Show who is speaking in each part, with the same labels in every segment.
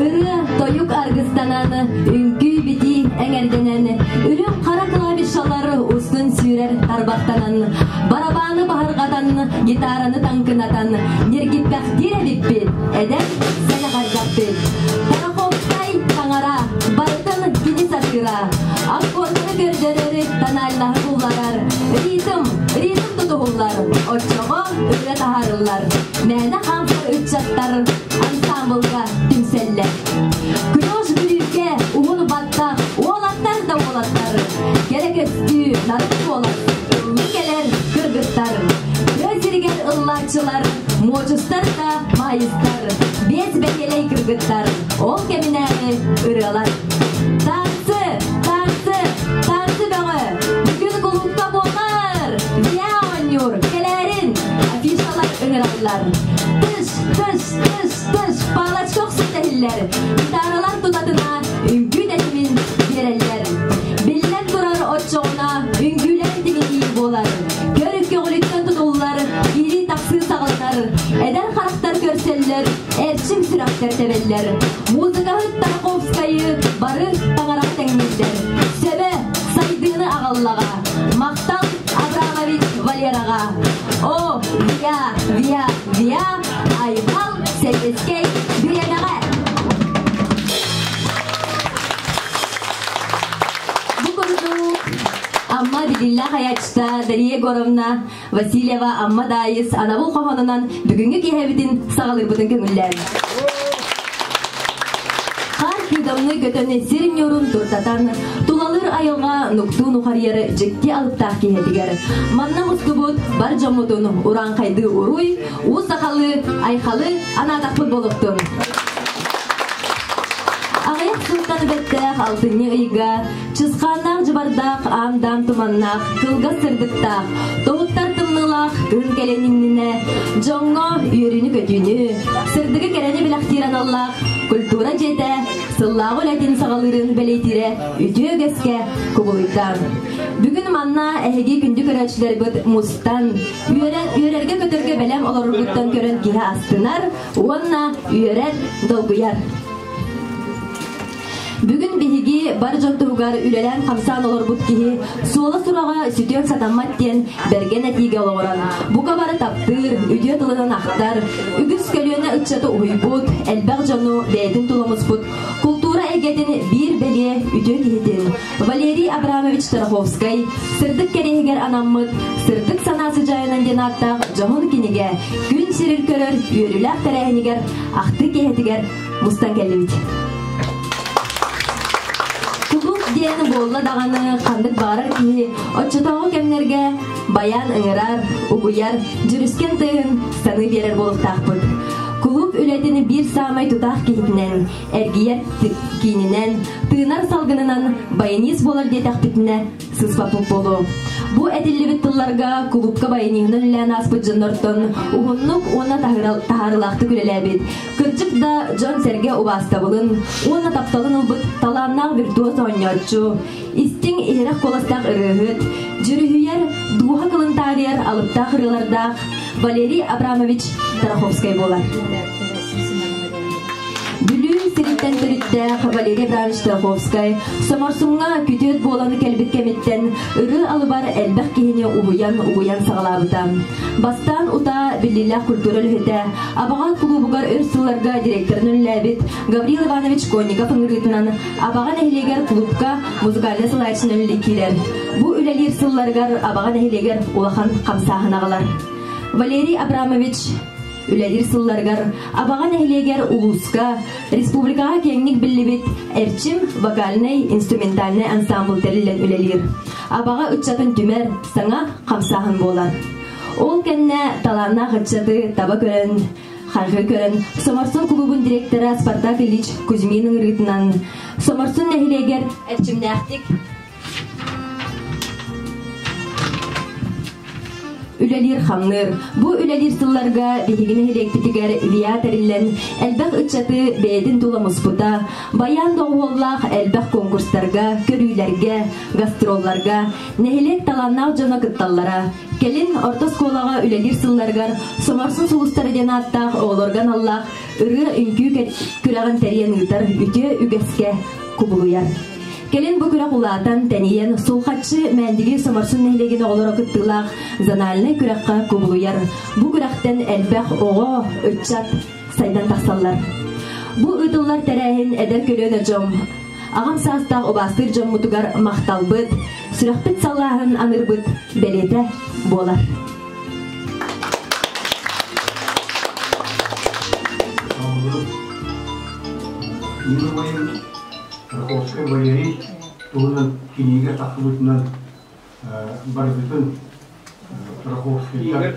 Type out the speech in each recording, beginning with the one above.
Speaker 1: Ырыа, тойук аргыстанан, үҥкүү-битии эҥэрдэнэн, үрүҥ хара клавишалар устун сүүрэр тарбахтанан, барабааны баһырҕатан, гитараны таҥкынатан, ньиргиппэхтиир эбиппит, эдэр сэнэҕэргэхпит. Тараховскай таҥара, барытын кини сатыыра, аккордары көрдөрөр, тональнаһы булларар, ритм, ритм тутуһуллар, оччоҕо ырыа таһаарыллар. Мээнэ хаамсар ыччаттар ансаамбылга түмсэллэр. Күнүс бүрүүкэ уһун баттах уолаттар да уолаттар, кэрэ көстүү нарын буолар, ыллыы кэлэр кыргыттар. Тыа сиригэр ыллааччылар, муочустар да маайыстар, биэс бэһиэлэй кыргыттар, ол кэминээҕи ырыалар. Танцы, танцы, танцы бөҕө! Бүгүн кулуупка буолар! Виа оонньуур, кэлээрин! Афишалар ыҥыраллар. Тыш, тыш, тыш, тыш, палочка охсут иһиллэр. Гитаралар тутатына үҥкүү тэтимин биэрэллэр. тэҥнииллэр. Музыкаһыт Тарковскайы бары таҥараҕа тэҥнииллэр. Сөбө, сайдыыны аҕаллаҕа. Махтал Абрамович Валераҕа. О, виа, виа, виа, айхал сэбиэскэй бириэмэҕэ! Бу курдук Амма биллээх айааччыта Дария Егоровна Васильева Амма Даайыс анабыл хоһоонунан бүгүҥҥү киэһэбитин саҕалыырбытын көҥүллээн. Хаар кыыдамны көтөн сир ньуурун туртатан, тулалыыр айылҕа нуктуу нухарыйар дьикти алыптаах киһитигэр манна мустубут бар дьоммутун урааҥхайдыы уруй, уу сахалыы, айхалы анаатахпыт болуктун. Аҕыйах сылтан бэттээх алтынньы ыйга Чысхааннаах дьыбардаах, аам-даам туманнаах, кылгас сырдыктаах, тоһуттар тымныылаах кыһын кэлэн иннинэ дьоҥҥо үөрүүнү-көтүүнү, сырдыгы кэрэни бэлэхтиир аналлаах культура дьиэтэ сыллааҕы үлэтин саҕалыырын бэлиэтиирэ үтүө үгэскэ кубулуйда. Бүгүн манна эһиги күндү көрөөччүлэрбит мустан, үөрэргэ-көтөргө бэлэм олороргуттан көрөн киһи астынар уонна үөрэр, долгуйар. Бүгүн биһиги бар дьон туһугар үлэлээн-хамсаан олорбут киһи суола сураҕа сүтүөн сатаммат диэн бэргэн этиигэ олоҕуран, бука бары таптыыр, үтүө тылынан ахтар, үгүс көлүөнэ ыччаты уһуйбут, элбэх дьону бэйэтин тула муспут култуура эйгэтин биир бэлиэ үтүө киһитин Валерий Абрамович Тараховскай сырдык кэриэһигэр анаммыт «Сырдык санаа сыдьаайынан» диэн ааттаах дьоһун кинигэ күн сирин көрөр үөрүүлээх тэрээһинигэр ахтыы киэһэтигэр мустан кэллибит. Кулууп диэн буолла даҕаны ханнык баҕарар киһи оччотооҕу кэмнэргэ баян ыҥырар, угуйар, дьүрүскэн тыаһын саныы биэрэр буолуохтаахпыт. Кулууп үлэтин биир саамай тутаах киһитинэн, эргийэр киининэн, тыынар салгынынан баянист буолар диэтэхпитинэ сыспаппыт буолуо. Бу этиллибит тылларга кулуупка баяниһынан үлэлээн ааспыт дьоннортон уһуннук уонна таһаарыылаахтык үлэлээбит, кырдьык да дьон-сэргэ убаастабылын уонна тапталын ылбыт талааннаах виртуоз оонньооччу, истиҥ иһирэх куоластаах ырыаһыт, дьүрүһүйэр, дууһа кылын таарыйар алыптаах ырыалардаах Валерий Абрамович Тараховскай буолар. Бүлүү сириттэн төрүттээх Валерий Абрамович Тараховскай Соморсуҥҥа күтүөт буолан кэлбит кэмиттэн ырыа алыбар элбэх киһини уһуйан угуйан саҕалаабыта. Бастаан утаа биллиилээх культура үлэһитэ, Абаҕа кулуубугар өр сылларга директорын үлэлээбит Гаврил Иванович Конников ыҥырыытынан Абаҕа нэһилиэгэр клубка музыкальнай салайааччынан үлэлии киирэр. Бу үлэлиир сылларыгар Абаҕа нэһилиэгэр улахан хамсааһын аҕалар. Валерий Абрамович үлэлиир сылларыгар Абаҕа нэһилиэгэр улууска, республикаҕа киэҥник биллибит Эрчим вокальнай инструментальнай ансамбль тэриллэн үлэлиир. Абаҕа ыччатын түмэр саҥа хамсааһын буолар. Ол кэннэ талааннаах ыччаты таба көрөн, харгы көрөн, Соморсун кулуубун директора Спартак Ильич Кузьмин ыҥырыытынан Соморсун нэһилиэгэр эрчимнээхтик үлэлиир-хамныыр. Бу үлэлиир сылларга биһиги нэһилиэкпитигэр ВИА тэриллэн, элбэх ыччаты бэйэтин тула муспута, баян доҕуһуоллаах элбэх конкурстарга, көрүүлэргэ, гастролларга нэһилиэк талааннаах дьоно кытталлара. Кэлин орто оскуолаҕа үлэлиир сылларыгар Соморсун сулустара диэн ааттаах оҕолорго аналлаах ырыа-үҥкүү күрэҕин тэрийэн ыытар үтүө үгэскэ кубулуйар. Кэлин бу күрэх улаатан, тэнийэн, Сулхаччы Мээндиги Соморсун нэһилиэгин оҕолоро кыттыылаах зональнай күрэххэ кубулуйар. Бу күрэхтэн элбэх оҕо, ыччат сайдан тахсаллар. Бу ыытыллар тэрээһин эдэр көлүөнэ дьон, аҕам саастаах убаастыыр дьоммутугар махталбыт, сүрэхпит салааһын анырбыт бэлиэтэ буолар.
Speaker 2: Тарковскай Валерий туһунан кинигэ тахсыбытынан барыбытын Тарковскайдар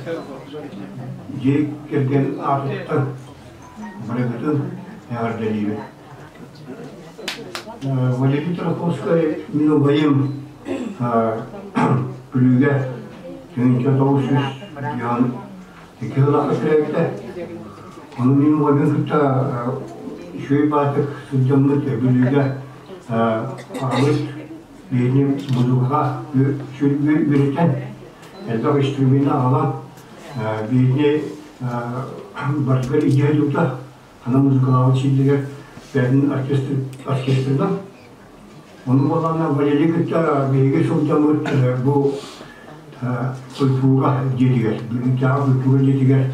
Speaker 2: дьиэ кэргэн аатыттан барыбытын эҕэрдэлиибин. Валерий Тарковскай мин убайым Бүлүүгэ 1992 сыллаахха төрөөбүтэ. Ону мин убайбын кытта үчүгэй баатык сылдьаммыт Бүлүүгэ аҕабыт биһини музыкаҕа үөрэтэн, элбэх инструмены аҕалан биһини барытыгар идея тута. Хана музыкалаабыт сирдигэр бэйэтин оркестрынан. Ону буоллаҕына Валерий кытта биһиги сылдьаммыт бу культура дьиэтигэр, Бүлүүтээҕи культура дьиэтигэр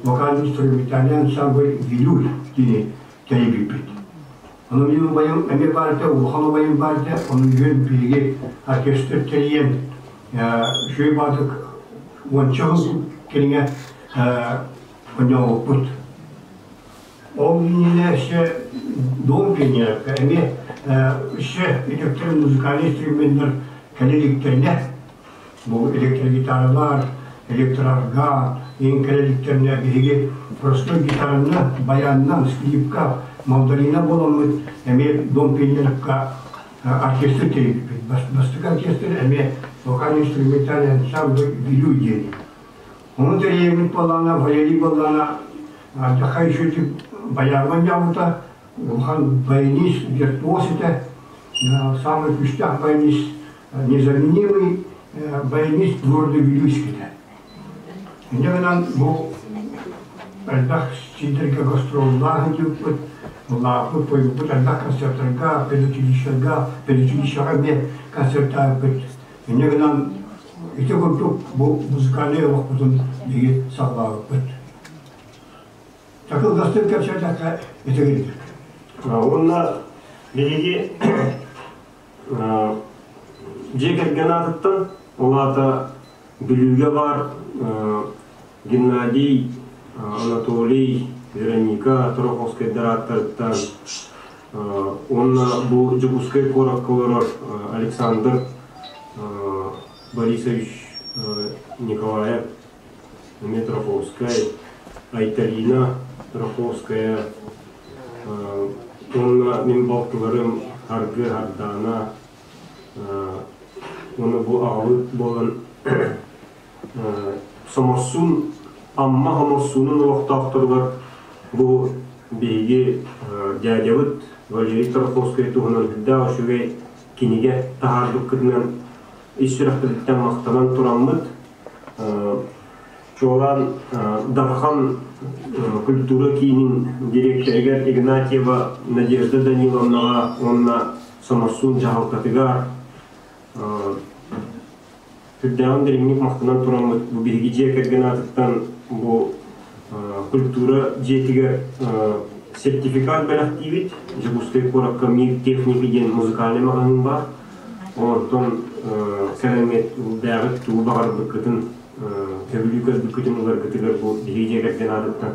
Speaker 2: вокально-инструментальный ансамбль «Вилюй» диэни тэрийбиппит. Ону мин убайым эмиэ баар этэ, улахан убайым баар этэ, ону үһүөн биһиги оркестр тэрийэн үчүгэй баатык уонча сыл кэриҥэ оонньообуппут. Ол иннинэ өссө Дом пионерка эмиэ өссө электро музыкальный инструменнар кэлэ иликтэринэ бу электрогитаралар, электроорган ең кэлэ иликтэринэ биһиги простой гитаранан, баянынан, скрипка, мандарина буоламмыт эмиэ Дом пионерка оркестр тэрийбиппит. Бастакы оркестр эмиэ вокально-инструментальный ансамбль «Вилюй» диэн. Ону тэрийэммит буоллаҕына, Валерий буоллаҕына алдьархай үчүгэйдик баяҥҥа оонньообута, улахан баянист, виртуоз этэ, самый күүстээх баянист, незаменимый баянист города Вилюйск этэ. Инньэ гынан бу элбэх сирдэргэ гастроллаах сылдьыбыппыт, улааппыт, тойбуппут элбэх концертарга, педучилищеларга, педучилищеҕа эмиэ концертаабыппыт. Инньэ гынан ити курдук бу музыкальнай олохпутун биһиги саҕалаабыппыт. Такылгастык кэпсээтэххэ итигирдик.
Speaker 3: Уонна биһиги дьиэ кэргэн аатыттан, ол аата Бүлүүгэ баар Геннадий, Анатолий, Вероника Тараховскайдар ааттарыттан уонна бу Дьокуускай куоракка олорор Александр Борисович Николаев, эмиэ Тараховскай, Айталина Тараховская уонна мин балтыларым Аргы Ардаана уонна бу аҕабыт буолан Соморсун Амма Соморсунун олохтоохторугар бу биһиги дядябыт Валерий Тараховскай туһунан үрдээх үчүгэй кинигэ таһаарбыккытынан ис сүрэхпититтэн махтанан тураммыт чуолаан Дархан культура киинин дириэктэригэр Игнатьева Надежда Даниловнаҕа уонна Соморсун дьаһалтатыгар Сүрдээҕин дириҥник махтанан тураммыт бу биһиги дьиэ кэргэн аатыттан бу культура дьиэтигэр сертификат бэлэхтиибит. Дьокуускай куоракка Мир техники диэн музыкальнай маҕаһыын баар. Онтон кэлэҥҥит бэйэҕит тугу баҕарбыккытын, сөбүлүү көрбүккүтүн ыларгытыгар бу биһиги дьиэ кэргэн аатыттан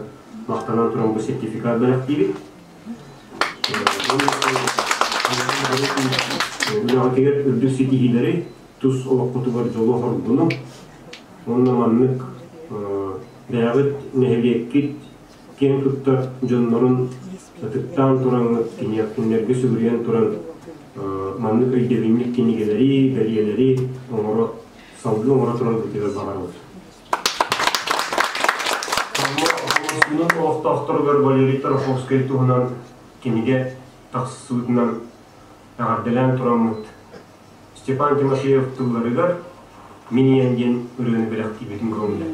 Speaker 3: махтанан туран бу сертификат бэлэхтиибит. Үлэҕитигэр үрдүк ситиһиилэри, тус олоххутугар дьолу-соргуну уонна маннык бэйэҕит нэһилиэккит киэн туттар дьоннорун ытыктаан тураҥҥыт кинилэргэ сүгүрүйэн туран маннык өйдөбүнньүк кинигэлэри, бэлиэлэри оҥоро, салгыы оҥоро тураргытыгар баҕарабыт. Хомуурсуунун олохтоохторугар Валерий Тараховскай туһунан кинигэ тахсыбытынан эҕэрдэлээн тураммыт Степан Тимофеев тылларыгар «Мин ийэм» диэн ырыаны бэлэхтиибитин көҥүлэ.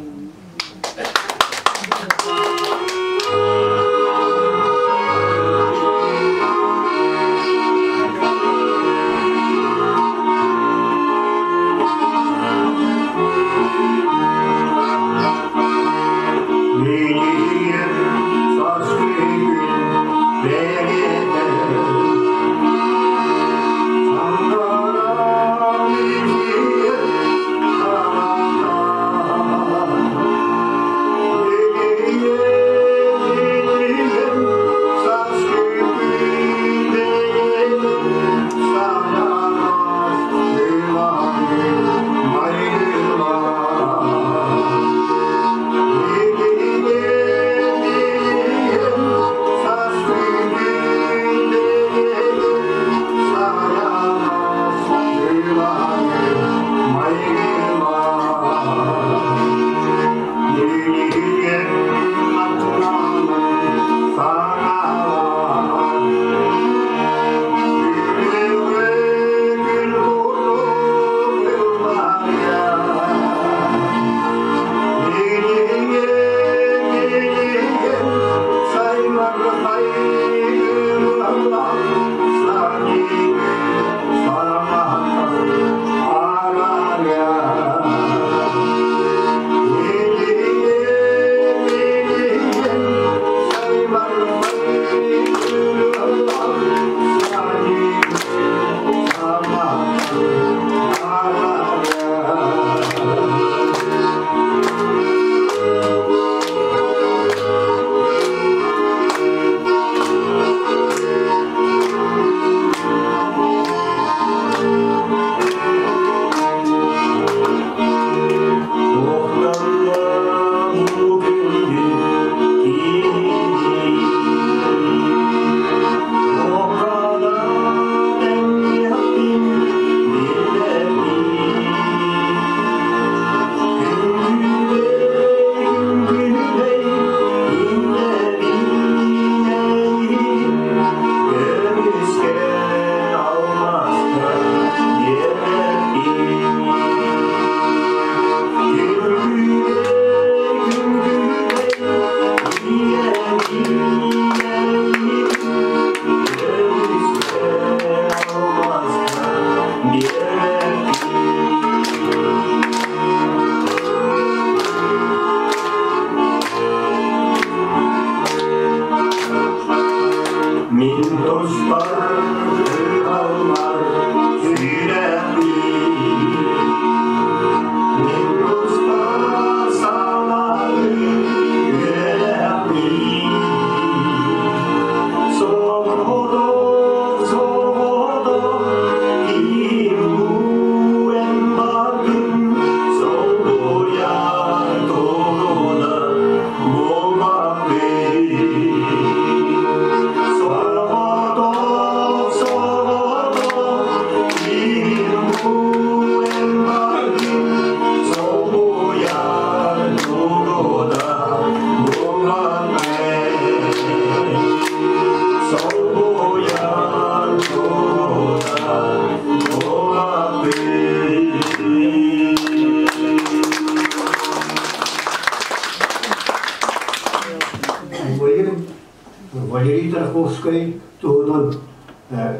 Speaker 2: Тараховскай туһунан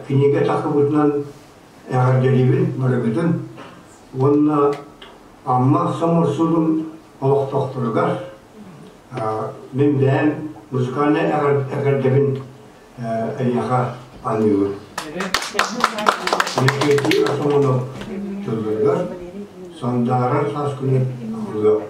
Speaker 2: кинигэ тахсыбытынан эҕэрдэлиибин барыгытын уонна Амма Соморсунун олохтоохторугар мин бэйэм музыкальнай эҕэрдэбин эйиэхэ аныыбын. Иннокентий Артамонов тылларыгар Сандаарар саас күнү ылыа.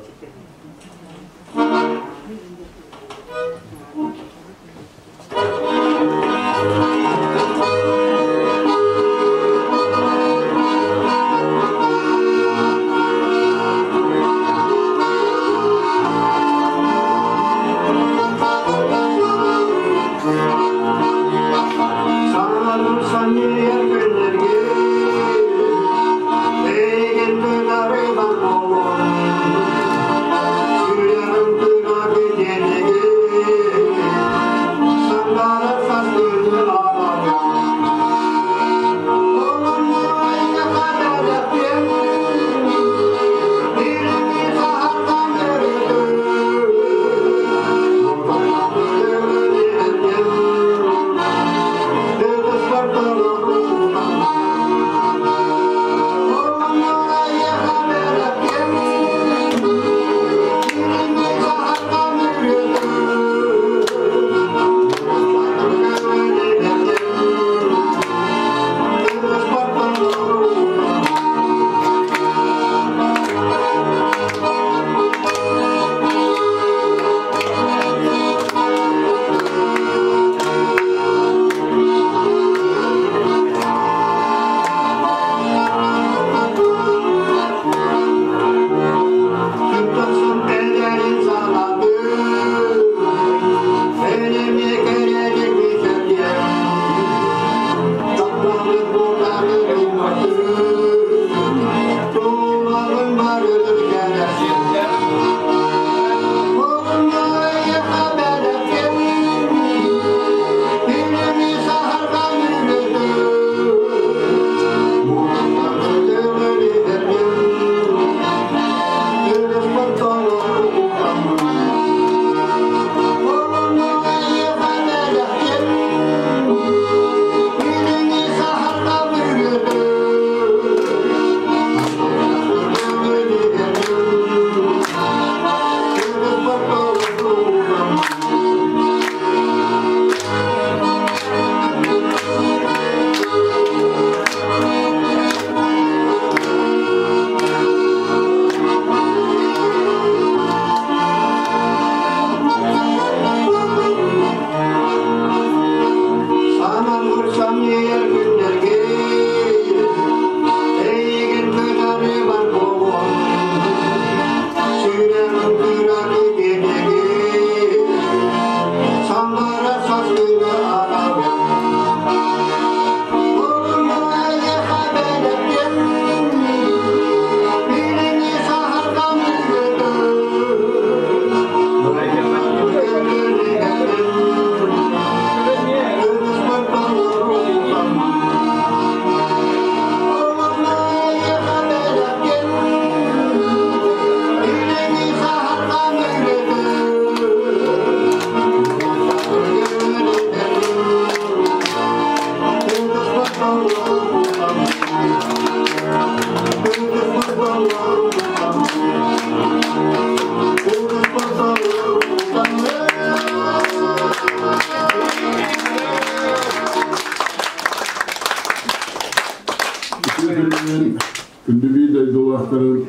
Speaker 4: Күндү биир дойдулаахтарын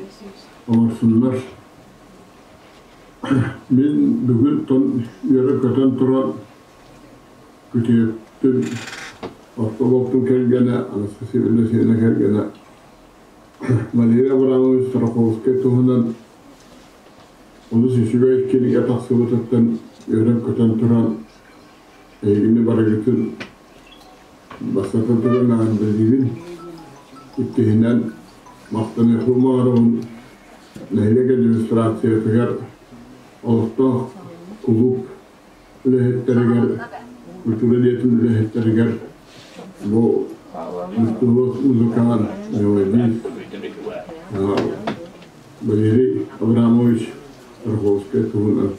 Speaker 4: оҥорсуннар. Мин бүгүн тон үөрэ-көтөн туран күтүөппүн орто кэргэнэ Анастасия Васильевна кэргэнэ Валерий Абрамович Тараховскай туһунан олус үчүгэй кинигэ тахсыбытыттан үөрэн-көтөн туран эһигини барыгытын бастатан туран эҕэрдэлиибин. Иккиһинэн махтаныахпын баҕарабын нэһилиэк администрациятыгар олохтоох кулууп үлэһиттэригэр, культура дьиэтин үлэһиттэригэр бу виртуоз музыкант, мелодист Валерий Абрамович Тарховскай туһунан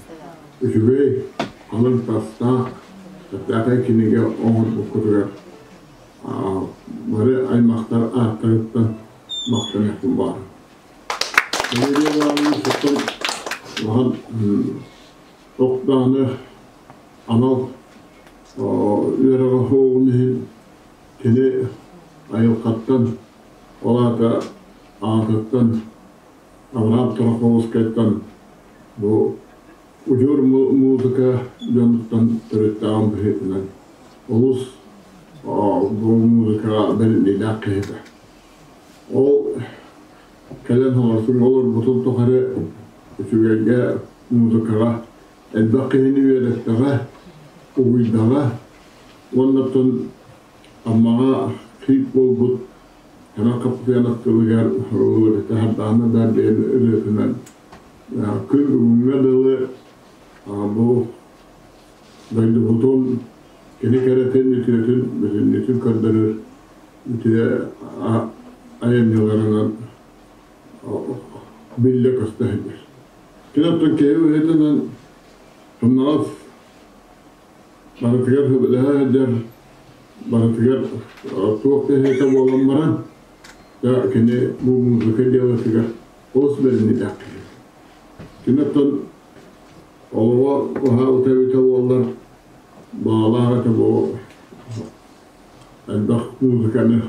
Speaker 4: үчүгэй халыҥ тастаах Бэртээхэй кинигэ оҥорбуккутугар бары аймахтар ааттарыттан махтаныахпын баҕарабын. Валерий Иванович оттон улахан ох даҕаны анал үөрэҕэ суоҕун иһин кини айылҕаттан, ол аата аатыттан Авраам Тараховскайтан бу удьуор музыка дьонуттан төрүттээҕин быһыытынан олус бу музыкаҕа бэриниилээх киһи этэ. Ол кэлэн оҥорсуҥ олорбутун тухары үчүгэйгэ музыкаҕа элбэх киһини үөрэттэҕэ, угуйдаҕа уонна оттон Аммаҕа хит буолбут Кара Капитанов тылыгар Роллорите Хардаана да диэн ырыатынан күн бүгүҥҥэ дылы бу дойдубутун кини кэрэтин, үтүөтүн бүтүннүүтүн көрдөрөр үтүө айымньыларынан биллэ-көстө сылдьар. Кини оттон киһи быһыытынан сымнаҕас барытыгар сөбүлэһэ сылдьар, барытыгар туох да иһитэ буолан баран, да кини бу музыка дьыалатыгар олус бэриниилээх киһи. Кини оттон олоҕо уһаабыта эбитэ буоллар, баҕалаах этэ бу элбэх музыканы,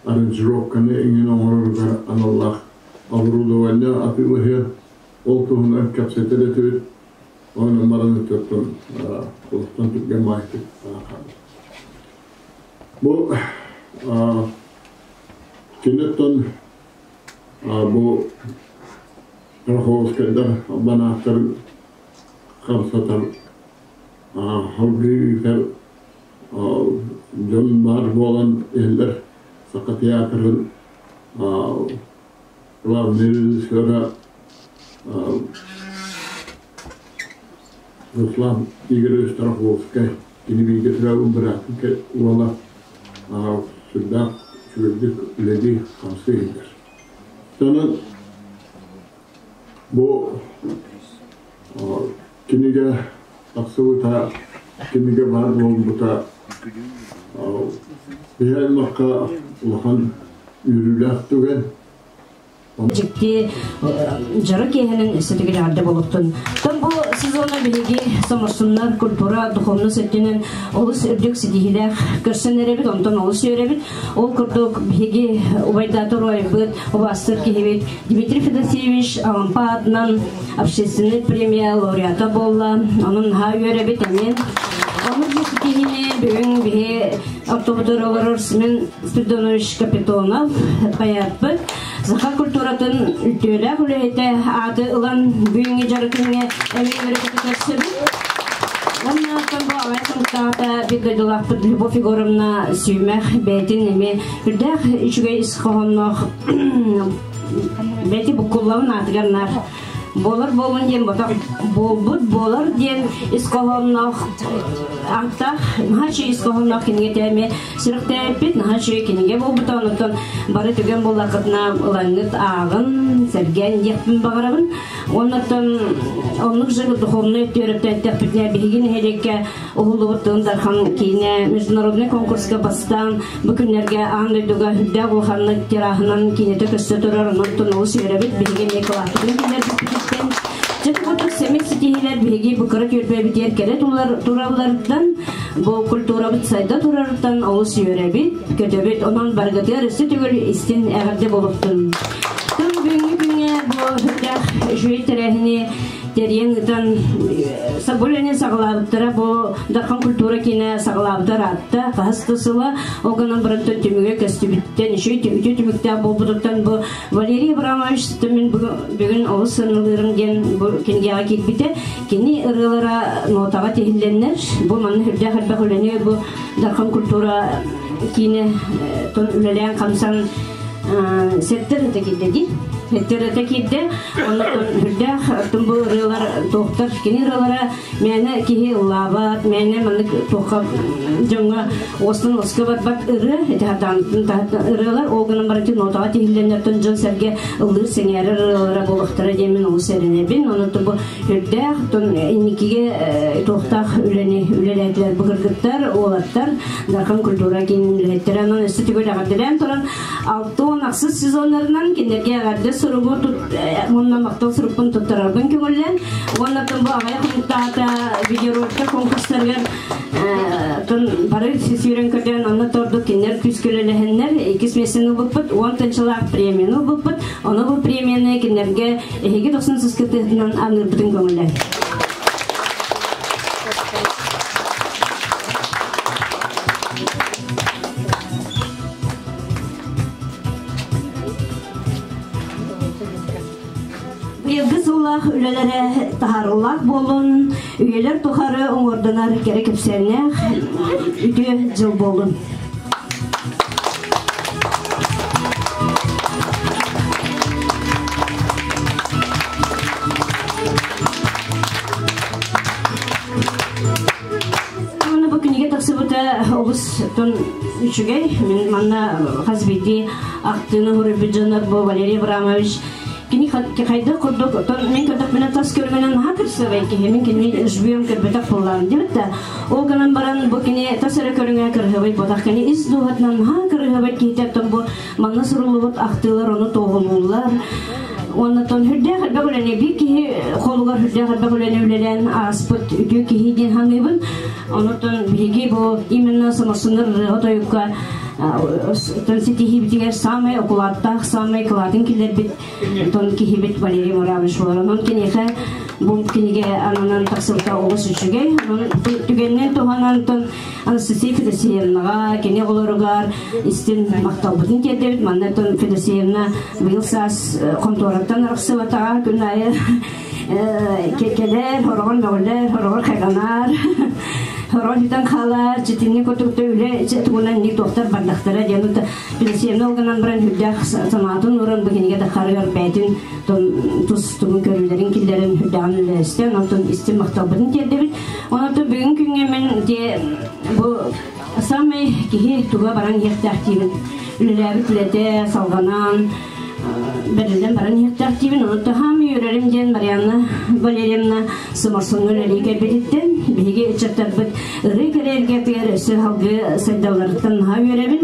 Speaker 4: аранжировканы иҥин оҥороругар аналлаах оборудование атыылаһыан, ол туһунан кэпсэтэр этибит. Онон баран өттөттөн олохтон түргэн баайдык хаалбыт. Бу киниттэн бу Тарховскайдар банааттарын хамсатар, салгыы ыытар дьон баар буолан иһиллэр Саха театрын главный режиссера Руслан Игоревич Тараховскай кини бииргэ төрөөбүт быраатын уола сүрдээх үчүгэйдик үлэлии хамсыы иһиллэр. Онон бу кинигэ тахсыбыта, кинигэ баар буолбута биһи аймахха улахан үөрүүлээх түгэн.
Speaker 5: Дьикти дьоро киэһэнэн өссө төгүл эҕэрдэ буолуохтун. Тон бу сезона биһиги соморсуннар культура духовнай өттүнэн олус үрдүк ситиһиилээх көрсөн эрэбит, онтон олус үөрэбит. Ол курдук биһиги убайдаатар убайбыт, убаастыыр киһибит Дмитрий Федосеевич Алампа аатынан общественный премия лауреата буолла. Онон наһаа үөрэбит эмиэ. Оннук бу ситиһиини бүгүн биһи автобутар олорор Семен Спиридонович Капитонов поэтпыт саха культуратын үтүөлээх үлэһитэ ааты ылан бүгүҥҥү дьарыкыҥҥа эмиэ үөрэтэ көрсөбүт. Уонна бу аҕай сылтаата биир дойдулаахпыт Любовь Егоровна Сүүмэх бэйэтин эмиэ үрдээх үчүгэй ис хоһоонноох бэйти буккуллабын аатыгар наар буолар буолун диэн ботох буолбут буолар диэн ис хоһоонноох ааттаах наһаа үчүгэй ис хоһоонноох кинигэ эмиэ сүрэхтээбиппит наһаа үчүгэй кинигэ буолбута онтон бары түгэн буоллаххытына ылаҥҥыт ааҕын сэргээн диэхпин баҕарабын оннуттан оннук же духовнай өттүөрөптөттөхпүтүнэ биһиги нэһилиэккэ уһуллубут Тыгын Дархан киинэ международный конкурска бастаан бу күннэргэ аан дойдуга үрдээх улаханнык тираһынан киинэтэ көстө турар онон олус үөрэбит биһиги эмиэ кылааппытын киллэрбиппититтэн дьэ курдук сэмик ситиһиилэр биһиги бу кыра түөлбэбитигэр кэлэ туралларыттан бу культурабыт сайда турарыттан олус үөрэбит көтөбүт онон барыгытыгар өссө төгүл истин эҕэрдэ буолуохтун тыл бүгүҥҥү күҥҥэ бу үрдээх үчүгэй тэрээһини тэрийэн ыытан бу үлэни саҕалаабыттара бу Дархан культура киинэ саҕалаабыта ыраатта хаһыс да сыла ол гынан баран түмүгэ көстүбүттэн үчүгэй үтүө түмүктээх буолбутуттан бу Валерий Абрамович мин бүгүн олус сыаналыырым диэн бу кинигэҕэ киирбитэ кини ырыалара нотаҕа тиһиллэннэр бу манна үрдээх элбэх үлэни бу Дархан культура киинэ тон үлэлээн хамсан сеттер это киирдэ дии. Төрөтө киирдэ. Онно үрдээх бу ырыалар туохтар кини ырыалара мээнэ киһи ыллаабат, мээнэ маннык туохха дьоҥҥо уостан уоска барбат ырыа ити ырыалар ол гынан баран нотаҕа тиһиллэннэртэн дьон сэргэ ыллыыр сэҥээрэр ырыалара буолуохтара диэн мин олус эрэнэбин. Онон бу үрдээх инникигэ туохтаах үлэни үлэлээтилэр бу кыргыттар, уолаттар, Дархан культура киинин үлэһиттэрэ. Онон өссө төгүл эҕэрдэлээн туран 66 сезоннарынан кинилэргэ эҕэрдэ суругу уонна махтал сурукпун туттарарбын көҥүллэн уонна бу аҕыйах хонуктаата видеороликтар конкурстарыгар бары сүүрэн көрдөөн онно тордук кинилэр күүскэ үлэлэһэннэр иккис миэстэни ылбыппыт 10 тыһыынчалаах премияны ылбыппыт ону бу премияны кинилэргэ эһиги 90 кыттыытынан аныырбытын көҥүллэн. Быйылгы сыллаах үлэлэрэ таһаарыылаах буоллун, үйэлэр тухары уҥуорданар кэрэ кэпсээннээх үтүө дьыл буоллун. Уонна бу кинигэ тахсыбыта олус үчүгэй. Мин манна хас биирдии ахтыыны суруйбут дьоннор бу Валерий Абрамович кини хайдах курдук мин көрдөхпүнэ тас көрүҥүнэн наһаа кырсыабай киһи мин кинини жбүйөм көрбөтөх буоллаҕым диэбит да ол гынан баран бу кини тас эрэ көрүҥэ кырыһыбай буолах кини ис дууһатынан наһаа кырыһыбай киһитэ оттон бу манна суруллубут ахтыылар ону туоһулууллар уонна тон хүрдээх элбэх үлэни биир киһи холугар хүрдээх элбэх үлэни үлэлээн ааспыт үтүө киһи диэн саныыбын онутон биһиги бу именно Соморсуннар ырыаҕа тойукка ситиһиибитигэр саамай окулааттаах саамай кылаатын киллэрбит тон киһибит Валерий Муравич буолар онон киниэхэ бу кинигэ ананан тахсыбыта олус үчүгэй онон түгэнинэн туһанан Анастасия Федосеевнаҕа, кини оҕолоругар истин махталбытын тиэрдэбит. Манна Федосеевна быйыл саас хонтуораттан арахсыбатаҕа күн аайы кэлэр, хороҕор мөҕүлэр, хороҕор хайҕанар, хороҕор бүтэн хаалар, читинни курдук үлэ тугунан ник туохтар бардахтара диэн Федосеевна ол гынан баран үрдээх санаатын ууран бу кинигэ тахарыгар бэйэтин тус тугун көрүүлэрин киллэрин үрдээҕин үлэлэстэн онтон истин махталбытын тиэрдэбит. Онон бүгүн күҥҥэ мин де бу самый киһи туга баран иһиэхтээх диибин. Үлэлээбит үлэтэ салҕанан бэриллэн баран иһиэхтээх диибин. Онон таһаам үөрэрим диэн Марианна Валерьевна Соморсуҥҥа үлэлии кэлбититтэн биһиги ыччаттарбыт ырыы кэлэргэтигэр өссө салгыы сайдалларыттан наһаа үөрэбин.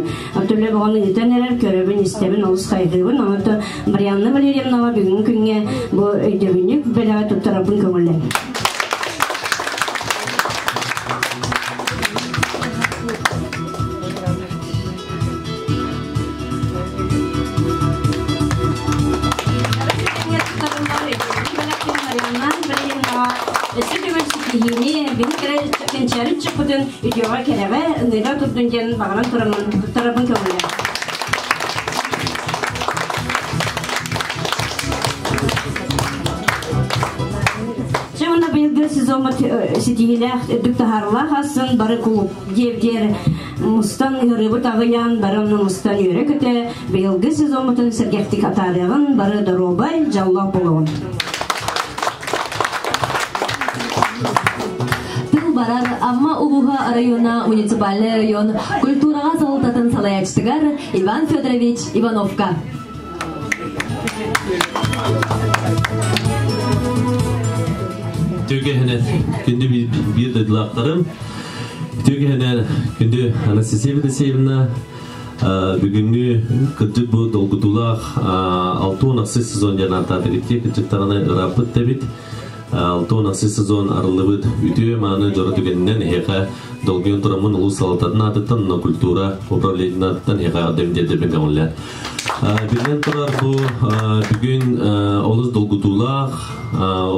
Speaker 5: Төлө боҕону ыытан эрэр, көрөбүн, истэбин, олус хайгыыбын. Онон Марианна Валерьевнаҕа бүгүҥҥү күҥҥэ бу өйдөбүнньүк бэлэҕи туттарарбын көҥүллэн. Өссө төгүл ситиһиини, биһи кэрэ кэнчээри чыппытын үтүөҕэ кэрэҕэ ыҥыыра турдун диэн баҕаран тураммын туттарабын көҥүлэ. Чэ уонна быйылгы сезоммут ситиһиилээх үрдүк таһаарылаах астын бары кулууп диэбдиэр мустан ыһырыыбыт аҕыйаан бары онно мустан үөрэ-көтө быйылгы сезоммутун сэргэхтик атаарыаҕын бары доруобай дьоллоох буолуоҕун.
Speaker 1: Тыл барар Амма улууһа района муниципальный район культураҕа салалтатын салайааччытыгар Иван Федорович Ивановка.
Speaker 6: Түгэһинэн күндү биир дойдулаахтарым, түгэһинэн күндү Анастасия Федосеевна, бүгүҥҥү кырдьык бу долгутуулаах 66 сезон диэн ааттаатыгыт кырдьыктаҕына ырааппыт да эбит. 66 сезон арыллыбыт үтүө мааны дьоро түгэнинэн эһиэхэ долгуйан тураммын улуус салалтатын аатыттан уонна культура управлениетын аатыттан эһиэхэ эҕэрдэбин тиэрдэбин көҥүллээн. Биллэн турар бу бүгүн олус долгутуулаах,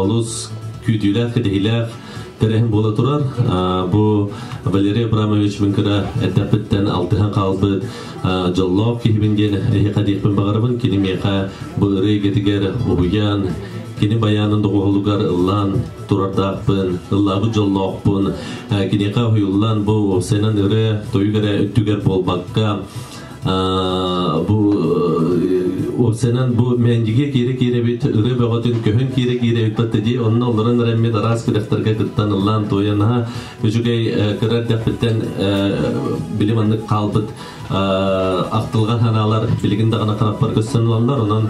Speaker 6: олус күүтүүлээх, кэтэһиилээх тэрээһин буола турар. Бу Валерий Абрамович мин кыра эрдэхпиттэн алтыһан хаалбыт дьоллоох киһибин диэн эһиэхэ диэхпин баҕарабын. Кини миэхэ бу ырыа эйгэтигэр уһуйаан, кини байаанын доҕуһулугар ыллаан турардаахпын, ыллаабыт дьоллоохпун. Киниэхэ уһуйуллан бу уопсайынан ырыа тойук эрэ өттүгэр буолбакка, бу Уопсайынан бу Мээндигэ киирэ-киирэбит, ырыа бөҕөтүн көһөн киирэ-киирэбит батта дии, онно олорон эрэммит араас күрэхтэргэ кыттан ыллаан туойан наһаа үчүгэй кыра эрдэхпиттэн били маннык хаалбыт ахтылҕан санаалар билигин даҕаны харахпар көстөн ылаллар. Онон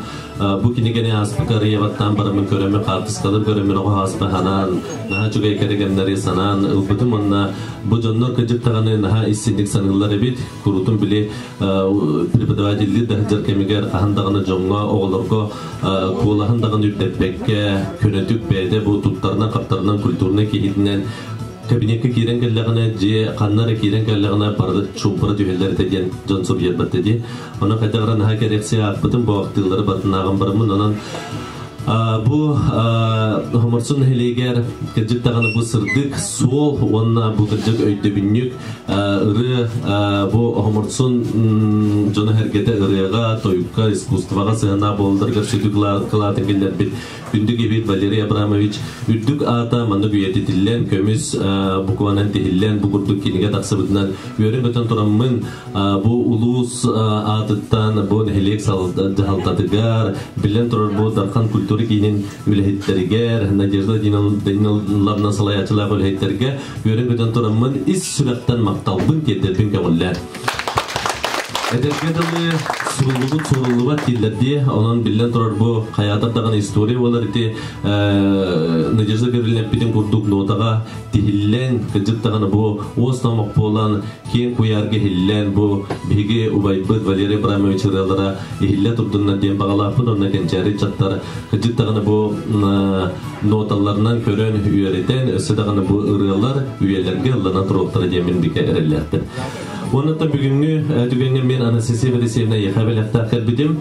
Speaker 6: бу кинигэни ааспыт арыйабаттаан бараммын көрөммүн, хаартыскалар көрөммүн оҕо ааспа санаан, наһаа үчүгэй кэрэ кэмнэри санаан ылбытым уонна бу дьоннор кырдьык даҕаны наһаа истинник саныыллар эбит. Куруутун били преподавателлиир да сылдьар кэмигэр хаһан даҕаны дьоҥҥо, оҕолорго куолаһын даҕаны үрдэппэккэ, көнөтүк бэйэтэ бу туттарынан-хаптарынан культурнай киһитинэн кабинекка киирэн кэллэҕинэ, дьиэ ханна эрэ киирэн кэллэҕинэ бары чуумпура түһэллэр этэ диэн дьон суруйарбат дии. Онон хайдах эрэ наһаа кэрэхсии аахпытым, бу ахтыылары барытынааҕын бараммын, онон бу Хоморсун нэһилиэгэр кырдьык даҕаны бу сырдык суол уонна бу кырдьык өйдөбүнньүк ырыа бу Хоморсун дьоно-сэргэтэ ырыаҕа, тойукка, искусствоҕа сыһыаннаах буолалларыгар сүдү кылаатын киллэрбит Күндү киһибит Валерий Абрамович үрдүк аата маннык үйэтитиллэн, көмүс букванан тиһиллэн, бу курдук кинигэ тахсыбытынан үөрэн-көтөн тураммын, бу улуус аатыттан бу нэһилиэк дьаһалтатыгар, биллэн турар бу Дархан культура киинин үлэһиттэригэр, Надежда Даниловна салайааччылаах үлэһиттэргэ үөрэн-көтөн тураммын ис сүрэхтэн махталбын тиэрдэрбин көҥүллээн. Эдэргэ дылы суруллубут суоруллубат дииллэр дии. Онон биллэн турар бу хайаатар даҕаны история буолар ити Надежда Гаврильевна курдук нотаҕа тиһиллэн, кырдьык даҕаны бу уос номох буолан, киэҥ куйаарга иһиллэн, бу биһиги убайбыт Валерий Абрамович ырыалара иһиллэ турдуннар диэн баҕалаахпыт. Онно кэнчээри ыччаттар кырдьык даҕаны бу ноталарынан көрөн, үөрэтэн, өссө даҕаны бу ырыалар үйэлэргэ ыллана туруохтара диэммин бигэ эрэллээхпин. Уонна бүгүҥҥү түгэҥҥэ мен Анастасия Борисовна эйиэхэ бэлэхтээх кэлбитим.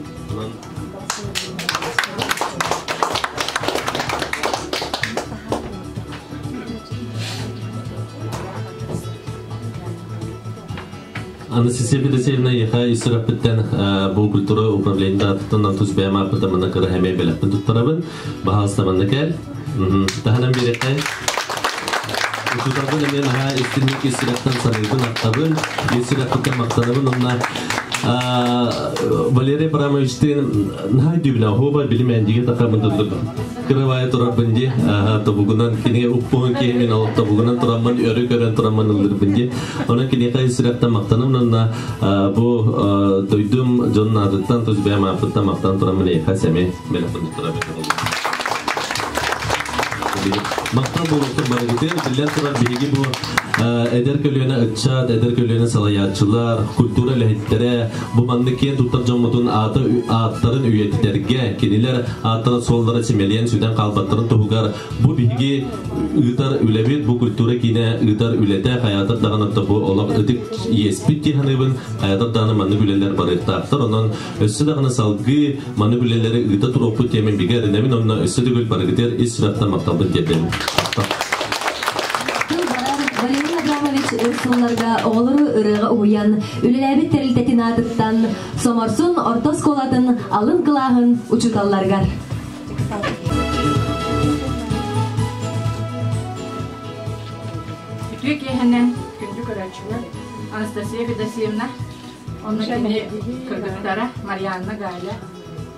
Speaker 6: Анастасия Федосеевна эйиэхэ ис сүрэхпиттэн бу культура управлениета аатыттан тус бэйэм ааппыттан манна кыра эмиэ бэлэхпин туттарабын. Баһаалыста манна кэл. Таһынан биэрэххэй. Учууталбын эмиэ наһаа истинник ис сүрэхтэн саныыбын, ахтабын, ис сүрэхпиттэн махтанабын уонна Валерий Абрамовичтыын наһаа өйдүүбүн оһуоба билим эндигэ тахамын дурдук кырабайа турарбын ди тобугунан кини уппуһун киһи мин ол тобугунан тураммын өрө көрөн тураммын ыллырбын ди онон киниэхэ ис сүрэхтэн махтанабын уонна бу дойдум дьон аатыттан тус бэйэм ааппыттан махтан тураммын эйиэхэ сэмэй бэлэхпин туттарабын. Махтал буолуохтун барыгытын. Биллэн турар, биһиги бу эдэр көлүөнэ ыччат, эдэр көлүөнэ салайааччылар, культура үлэһиттэрэ бу маннык киэн туттар дьоммутун аата ааттарын үйэтитэргэ, кинилэр ааттара суоллара симэлийэн сүтэн хаалбаттарын туһугар бу биһиги ыытар үлэбит, бу культура киинэ ыытар үлэтэ хайаатар даҕаны бу олох ытык иэспит дии саныыбын. Хайаатар даҕаны маннык үлэлэр барыахтаахтар. Онон Өссө даҕаны салгыы маны үлэлэри ыыта туруохпут диэмин бигэ эрэнэбин уонна өссө төгүл барыгытыгар ис сүрэхтэн махталбын тиэрдэбин.
Speaker 1: Тыл барар Валерий Абрамович өр сылларга оҕолору ырыаҕа уһуйан, үлэлээбит тэрилтэтин аатыттан Соморсун орто оскуолатын алын кылааһын учууталларыгар.
Speaker 7: Үтүө киэһэнэн күндү көрөөччүлэр Анастасия Федосеевна Онно кини кыргыттара Марианна Галя,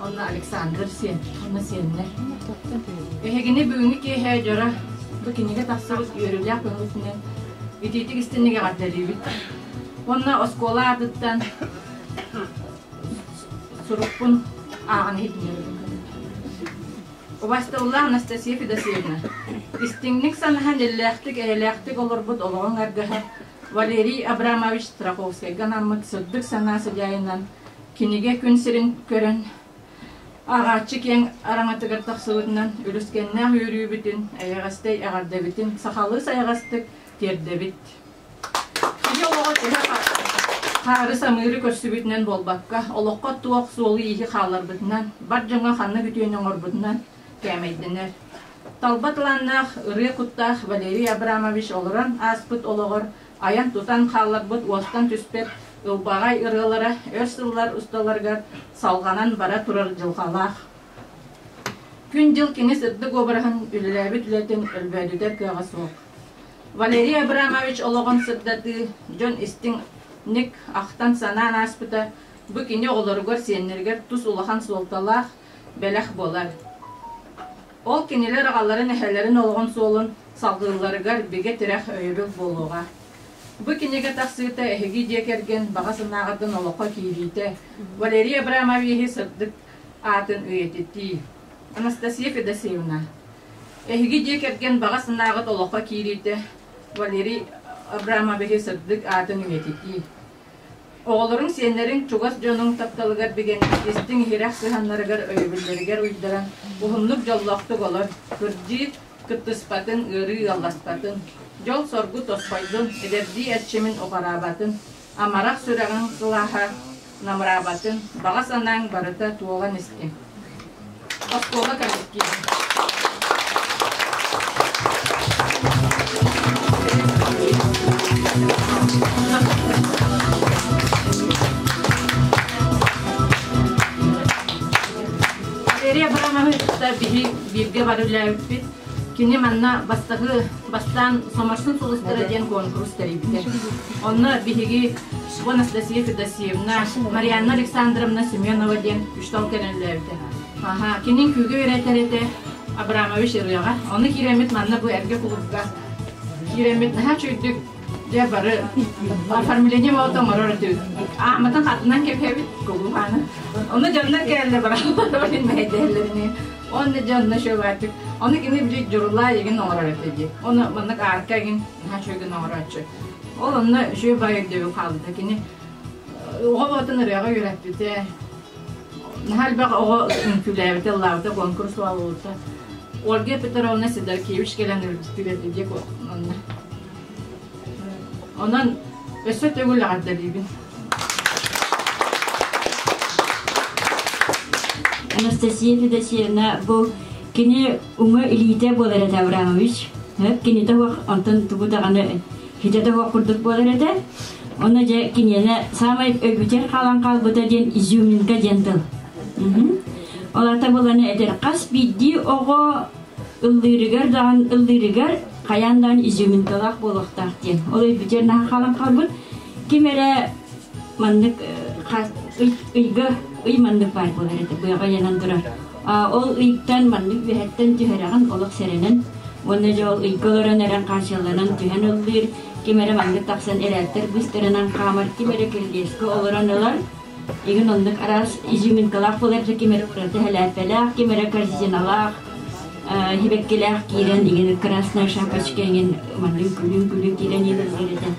Speaker 7: онно Александр сиэн, онно сиэннэр. Эһигини бүгүҥҥү киэһэ дьоро бу кинигэ тахсыбыт үөрүүлээх көҥүлүнэн итиитик истинник эҕэрдэлиибит. Уонна оскуола аатыттан сурукпун ааҕан иһитиннэрэбин. Убастабыллаах Анастасия Федосеевна, истиҥник санаһан иллээхтик, эйэлээхтик олорбут олоҕуҥ аргыһа Валерий Абрамович Страховскайга анаммыт сырдык санаа сыдьаайынан кинигэ күн сирин көрөн, ааҕааччы киэҥ араҥатыгар тахсыбытынан үлүскэннээх үөрүүбүтүн, эйэҕэстэй эҕэрдэбитин сахалыы сайаҕастык тиэрдэбит. Киһи олоҕо төһө хаары-самыыры көрсүбүтүнэн буолбакка, олоххо туох суолу-ииһи хаалларбытынан, бар дьоҥҥо ханнык үтүөнү оҥорбутунан кээмэйдэнэр. Талба талааннаах, ырыа куттаах Валерий Абрамович олорон ааспыт олоҕор айан-тутан хаалларбыт уостан түспэт ылбаҕай ырыалара өр сыллар усталарыгар салҕанан бара турар дьылҕалаах. Күн-дьыл кини сырдык уобараһын үлэлээбит үлэтин өлбөөдүтэр кыаҕа суох. Валерий Абрамович олоҕун сырдатыы, дьон истиҥ ник ахтан-санаан ааспыта. Бу кини оҕолоругар, сиэннэригэр тус улахан суолталаах бэлэх буолар. Ол кинилэр аҕаларын, эһэлэрин олоҕун суолун салгыылларыгар бигэ тирэх өйөбүл буолуоҕа. Бу кинигэ тахсыыта эһиги дьиэ кэргэн баҕа санааҕытын олоххо киириитэ, Валерий Абрамовиһы сырдык аатын үйэтитии. Анастасия Федосеевна, эһиги дьиэ кэргэн баҕа санааҕыт олоххо киириитэ, Валерий Абрамовиһы сырдык аатын үйэтитии. Оҕолоруҥ, сиэннэриҥ, чугас дьонуҥ тапталыгар бигэнэн, истиҥ-иһирэх сыһыаннарыгар, өйөбүллэригэр уйдаран, уһуннук дьоллоохтук олор, кырдьыы кыттыспатын, ыарыы ыалласпатын, дьол-соргу тосхойдун, эдэрдии эрчимин уҕараабатын, амарах сүрэҕиҥ сылааһа намыраабатын, баҕа санааҥ барыта туолан истиҥ. Оскуола коллектива. Валерий Абрамович биһи бииргэ бар үлээбиппит. Кини манна бастакы бастаан Соморсун сулустара диэн куонкурус тэрийбитэ. Онно биһиги Анастасия Федосеевна, Марианна Александровна Семенова диэн үч тал кэлэн үлээбитэ. Аха, кинин күүгэ үөрэтэр этэ Абрамович ырыаҕа. Ону киирэммит манна бу эргэ кулуупка киирэммит наһаа үчүгдүк дьэ бары оформление болото оҥорор этибит. Ааматын хатынан кэпһэбит кулуупаны. Ону дьоннор кэлэллэр бараллар мэһэйдэһэллэрини. Онно дьонно шөбаатык. Ону кини били дьурулаа егин оҥорор этэ дии. Ону маннык аарка егин наһаа үчүгэй оҥорооччу. Ол онно үчүгэй бай өйдөбүл хаалбыта. Кини оҕо боотун ырыаҕа үөрэппитэ. Наһаа элбэх оҕо үҥкүүлээбитэ, ыллаабыта, конкурс буолбута. Ольга Петровна Сидоркевич кэлэн ырдьыттыыр этэ диэк онно. Онон өссө төгүл эҕэрдэлиибин.
Speaker 5: Анастасия Федосеевна бу кини уҥа илиитэ буолар этэ Абрамович. Кинитэ суох онтон тугу даҕаны хитэтэ суох курдук буолар этэ. Онно дьэ киниэнэ саамай өйбүтэр хаалан хаалбыта диэн изюминка диэн тыл. Ол аата буоланы этэр хас биирдии оҕо ыллыырыгар даҕан ыллыырыгар хайаан даҕан изюминкалаах буолуохтаах диэн. Ол өйбүтэр наһаа хаалан хаалбыт. Ким эрэ маннык ыйга ый маннык баар буолар этэ быаҕа ыйанан турар. Ол ыйтан маннык үөһэттэн түһэрэҕин олох сэрэнэн уонна дьэ ол ыйга олорон эрэн хааччылланан түһэн ыллыыр ким эрэ маннык тахсан эрээттэр быстарынан хаамар ким эрэ кирилиэскэ олорон ылар игин оннук араас изюминкалаах буолар да ким эрэ ураты хэлээппэлээх ким эрэ корзиналаах хибэккилээх киирэн игин красная шапочка игин маннык күлүн-күлүн киирэн иһэр этэ.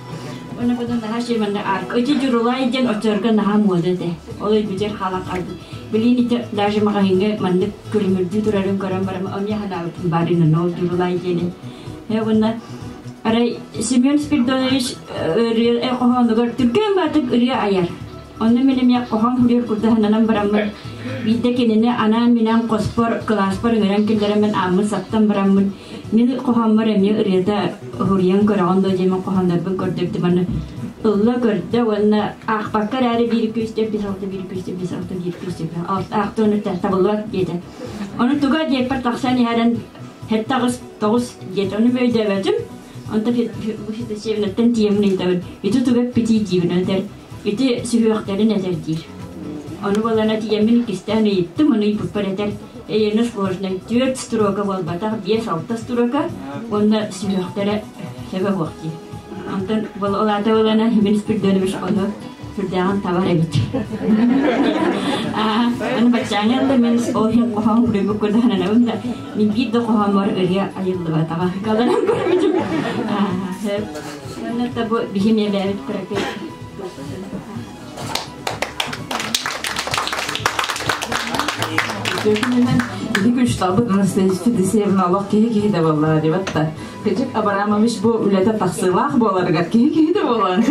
Speaker 5: Уонна потом наһаа шей манна арка ити дьурулай диэн оччорго наһаа муода этэ. Ол өйбүтэр хаалан хаалбыт. Билин ити даже маҕаһыыҥҥа маннык күлүмүрдүү турарын көрөн баран омья ханаабытын баарынан ол дьурулай диэни. Уонна арай Семен Спиридонович ырыа хоһоонугар түргэн баатык ырыа айар. Онно мин эмиэ хоһоон суруйар курдаһананан бараммын, биирдэ кинини анаан-минээн хоспор, кылааспар ыҥыран киллэрэммин ааммын саптан бараммын, мин хоһооммор эмиэ ырыата уһуруйан көрөҕүн дуо диэммин хоһооннорбун көрдөрдүм аны ылла көрдө уонна аахпакка эрээри биир күүстэ биир алта биир күүстэ биир алта биир күүстэ аахта ону табыллыбат диэтэ. Ону туга диэппэр тахсан иһэрэн сэттэ аҕыс тоҕус диэтэ ону өйдөөбөтүм. Онтон Федосеевнаттан тиийэммин ыйытабын ити туга эппитий диибин этэр Ити сүһүөхтэрин этэр диир. Ону буолана тиийэммин иккистээн ыйыттым, ону ыйбыппар этэр эйиэнэ сложнай түөрт строка буолбатах, биэс-алта строка уонна сүһүөхтэрэ сөбө суох диир. Онтон ол аата буолана Семен Спиридонович ону сүрдээҕин табар эбит. Аны баччааҥҥа да мин ол иһин хоһоон суруйбут курдаһананабын да мин биир да хоһооммор ырыа айыллыбатаҕа. Каларан көрбүтүм. Уонна да бу биһим эбээбит кыракый
Speaker 8: Үтүөкүнүнэн ити күнү Анастасия Федосеевна олох киһи киһи да буоллаҕа диэбэт да. Кыдьык Абрамович бу үлэтэ тахсыылаах буоларыгар киһи киһи да буолан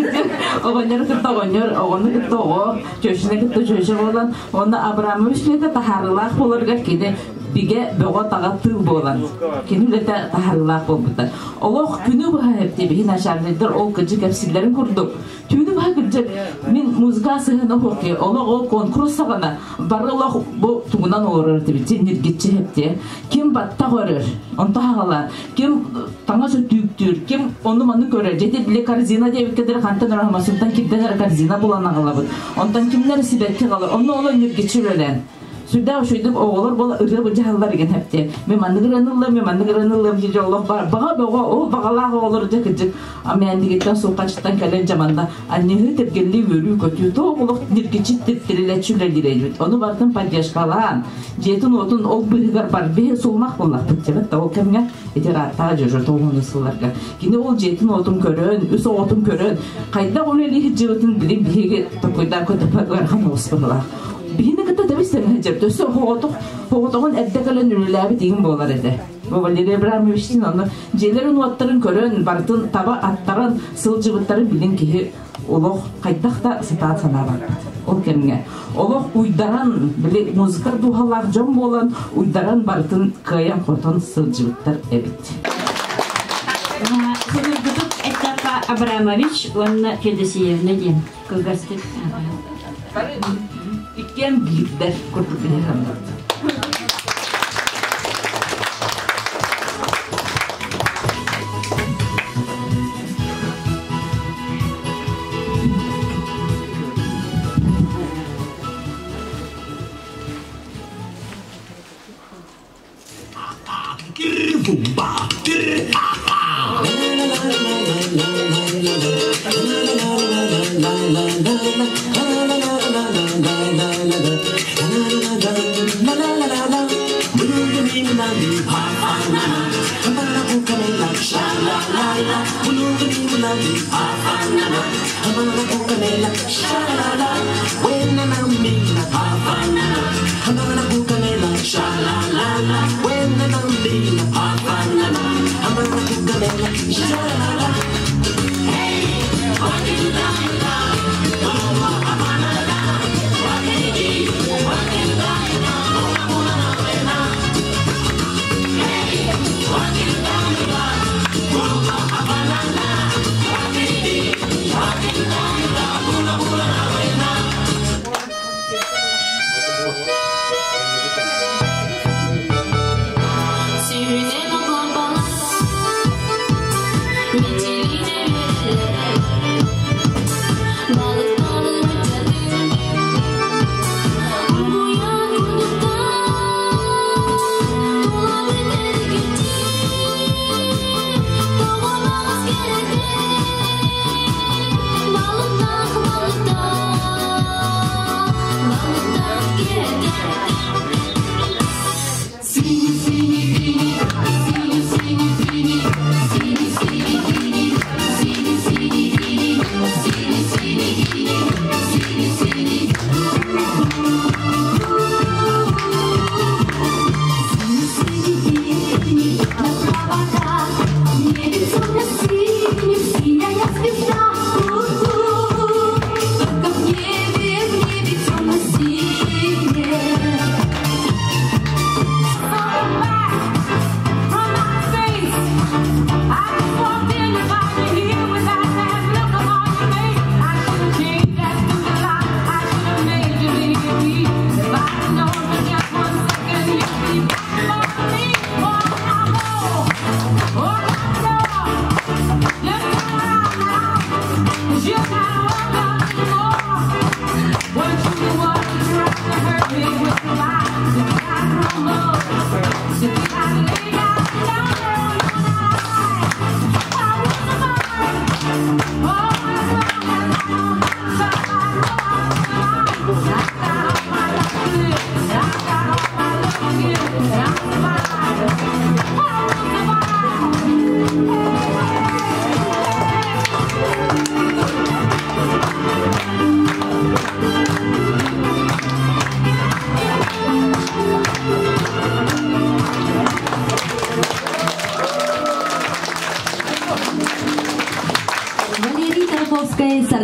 Speaker 8: оҕонньору кытта оҕонньор, оҕону кытта оҕо, чүөчүнэ кытта чүөчэ буолан, уонна Абрамович үлэтэ таһаарыылаах буоларыгар кини Бигэ бөҕө таҕа тыыл буолан, кини үлэтэ таһарылаах буолбута. Олох күнү быһа хэпти биһи начальниктар ол кыдьы кэпсиллэрин курдук. Түүнү быһа кырдьык мин музыка сыһына хоки олох ол конкурс саҕана бары олох бу тугунан олорор этибит ниргиччи хэптиэ. Ким баттах өрөр, онто хаҕала, ким таҥас өтүүктүүр, ким ону маны көрөр. Дьэти били корзина диэбиккэ хантан өрөһөмөсүнтэн кирден эрэ корзина булан аҕалабыт. Онтон кимнэр сибэкки галар, онно оло ниргиччи үлэлээн. Сүрдээх үчүгэйдик оҕолор буола ырыа былдьаһаллар деген хэпти. Мен маннык ырыаныллым, мен маннык ырыаныллым дии олох бар. Баҕа бөҕө, ол баҕалаах оҕолор дьэ кырдьык амэндигиттэн суукачыттан кэлэн дьаманда анньыһыы тиргэлли үөрүү көтүү тоох олох ниргичит тирилэччи үлэлиир Ону бартын поддержкалаан, дьиэтин уотун ол быыһыгар бар биһи сулмах буллахпыт дебет ол кэмҥэ ити ырааттаҕа дьөжө тоҕуну сылларга. Кини ол дьиэтин уотун көрөн, үс оҕотун көрөн, хайдах үлэлии сылдьыбытын билин биһиги токуйдаан көтөпө ыарахан оҕуспатылаах. Биһини кытта тэбис тэҥ Төссө оҕотоҕун эрдэ кэлэн үлэлээбит игин буолар этэ. Бу Валерий Абрамовичтин ону дьиэлэрин уоттарын көрөн, бартын таба аттаран сылдьыбыттарын билин киһи олох хайдах да сатаан санаабаппыт. Ол кэмҥэ олох уйдаран, били музыка дууһалаах дьон буолан, уйдаран бартын кыайан хотон сылдьыбыттар эбит.
Speaker 5: Судургутук эттэххэ Абрамович уонна Федосеевна диэн кылгастык.
Speaker 8: Иккиэн биирдэр курдук билиһаннар.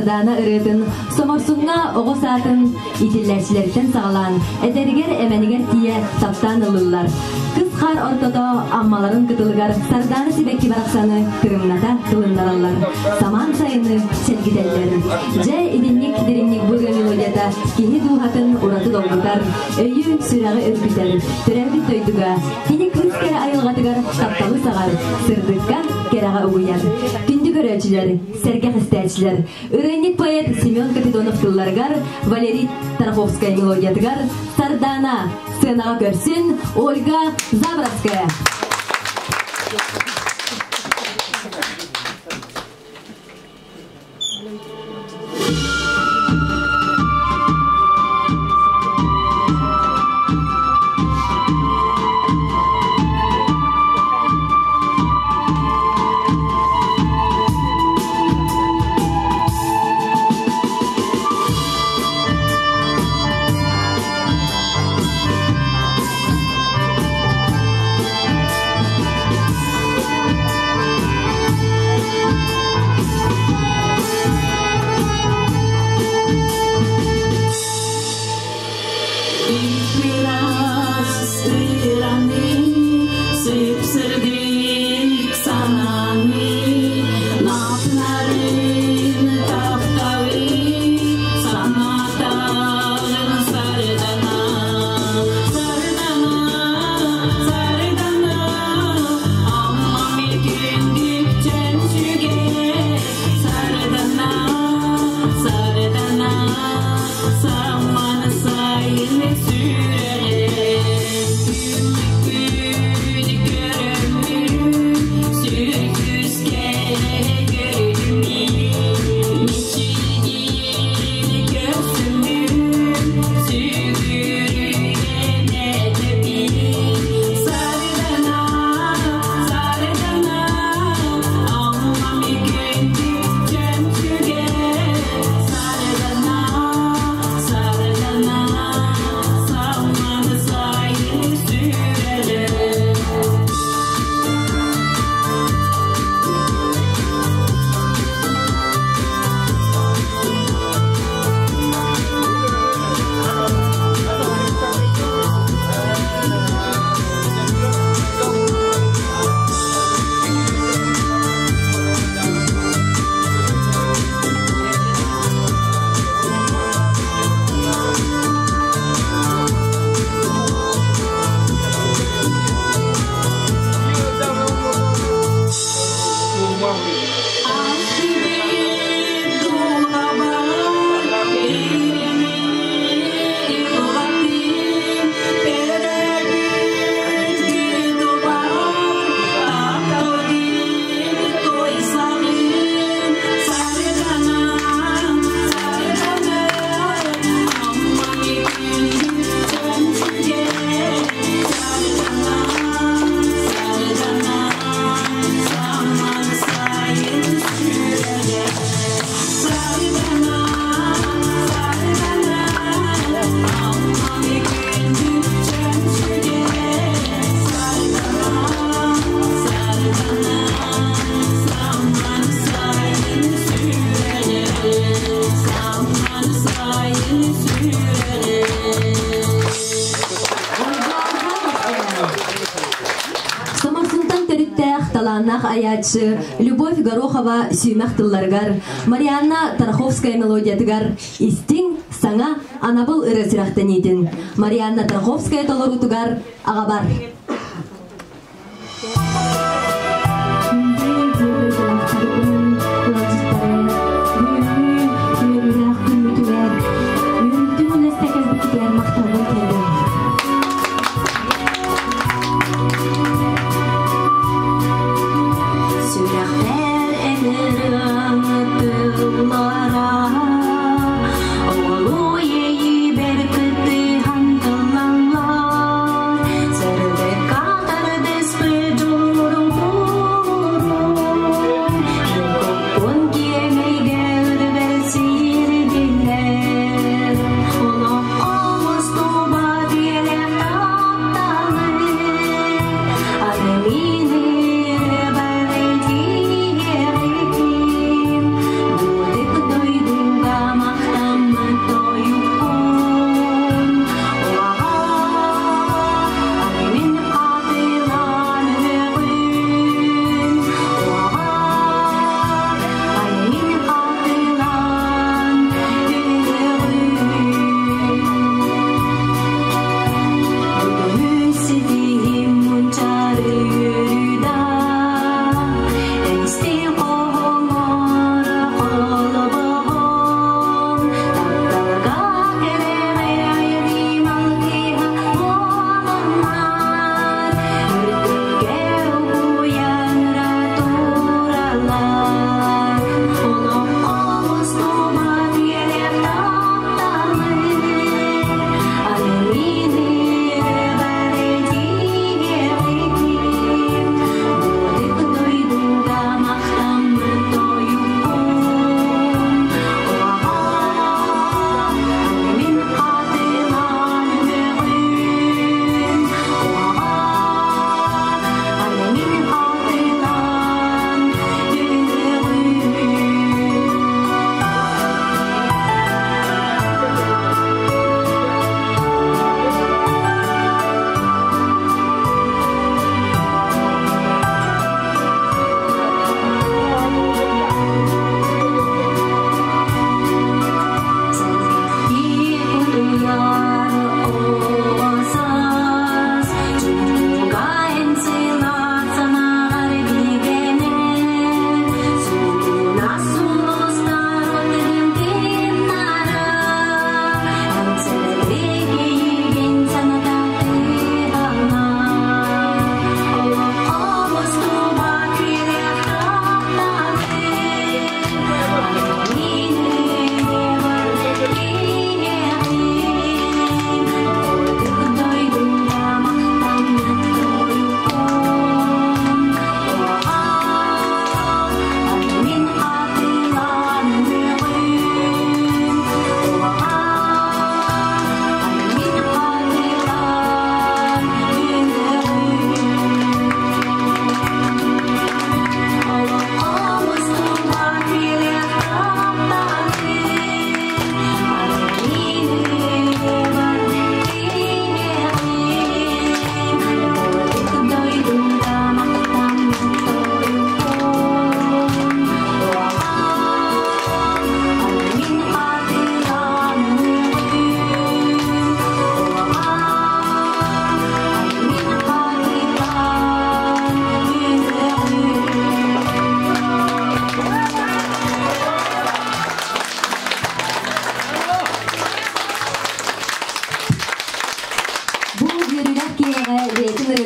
Speaker 1: Сардаана ырыатын Соморсуҥҥа оҕо саатын иитиллээччилэриттэн саҕалаан, эдэригэр эмэнигэр тиийэ таптаан ыллыыллар. Кыс хаар ортото Аммаларын кытылыгар Сардаана сибэкки барахсаны тырымната тылыннараллар, самаан сайыны сэлгитэллэр. Дьэ, итинник дириҥник бу ырыа мелодията киһи дууһатын ураты долгутар, өйү, сүрэҕи өрүкүтэр, төрөөбүт дойдуга, кини кыыс кэрэ айылҕатыгар тапталы саҕар, сырдыкка, кэрэҕэ угуйар. Күндү көрөөччүлэр, сэргэх истээччилэр, ырыанньык поэт Семен Капитонов тылларыгар, Валерий Тараховскай мелодиятыгар Сардаана сценаҕа көрсүн Ольга Забродская. Соморсунтан төрүттээх талааннаах айааччы Любовь Горохова сүүмэх тылларыгар, Марианна Тараховская мелодиятыгар истиҥ, саҥа анабыл ырыа сүрэхтэниитин Марианна Тараховская толоруутугар аҕабар.
Speaker 9: Сүрэхпэр эн ырыаҥ Оҕолуу иэйиибэр кыттыһан тыллаллар Сырдыкка тардыспыт дьулуруҥ.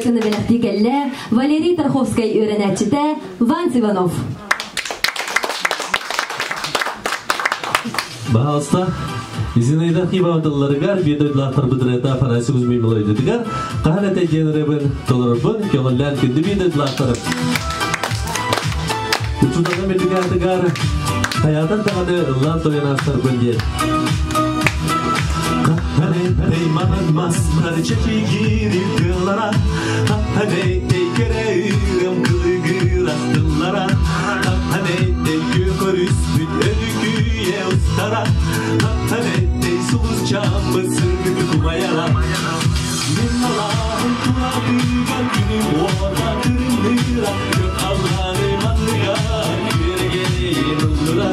Speaker 1: ырыатын бэлэхтии кэллэ Валерий Тарховскай үөрэнээччитэ Ванс Иванов.
Speaker 6: Баһаалыста, Зинаида Архипова тылларыгар, биир дойдулаахтарбыт ырыата Афанасий Кузьмин мелодиятыгар хаһан этэ диэн ырыабын толорорбун көҥүллээн күндү биир дойдулаахтарым. Учууталым үрдүк хайаатар даҕаны ыллаан тойон аастарбын диэн. Хаһан манан мастар чэчигиир тыалара, Хаһан кэрэ ыам кылыгыр астыллара, Хаһан күөх өрүспүт өрүкүйэ устара, Хаһан сулус чааммыт сырдык кумайара. Мин алааһым туратыгар күнүм уота тырымныыра, Күөх аллааны манныгар күөрэгэйин ыллыра.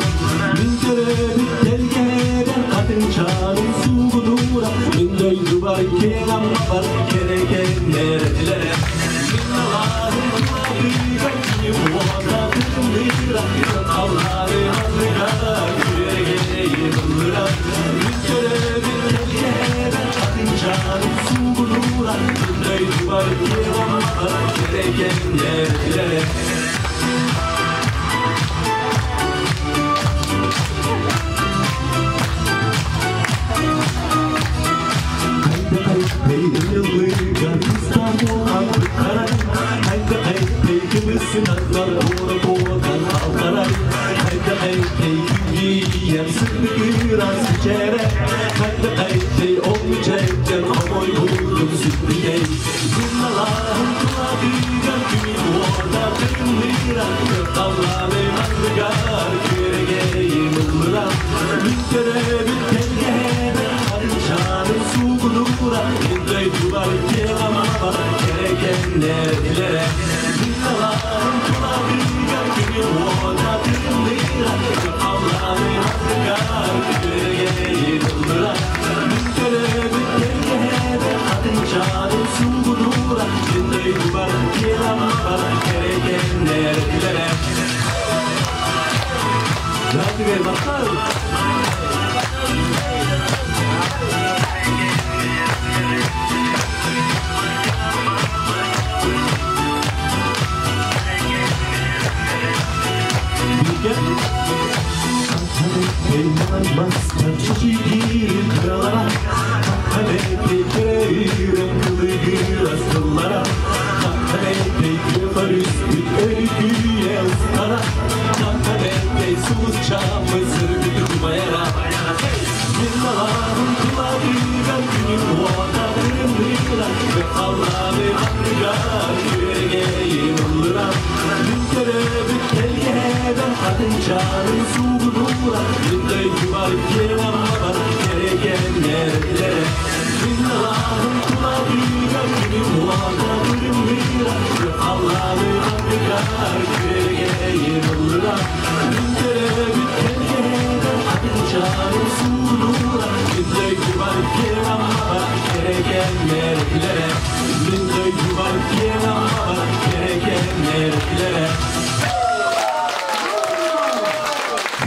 Speaker 6: Мин төрөөбүт тэлгэһэбэр хатыҥчааным суугунуура, Мин дойдубар киэҥ аммабар кэрэкэннэр этилэрэ. Мин алааһым туратыгар күнүм уота тырымныыра, Күөх аллааны манныгар күөрэгэйин ыллыра. Мин төрөөбүт тэлгэһэбэр хатыҥчааным суугунуура, Мин дойдубар киэҥ аммабар кэрэкэннэр этилэрэ.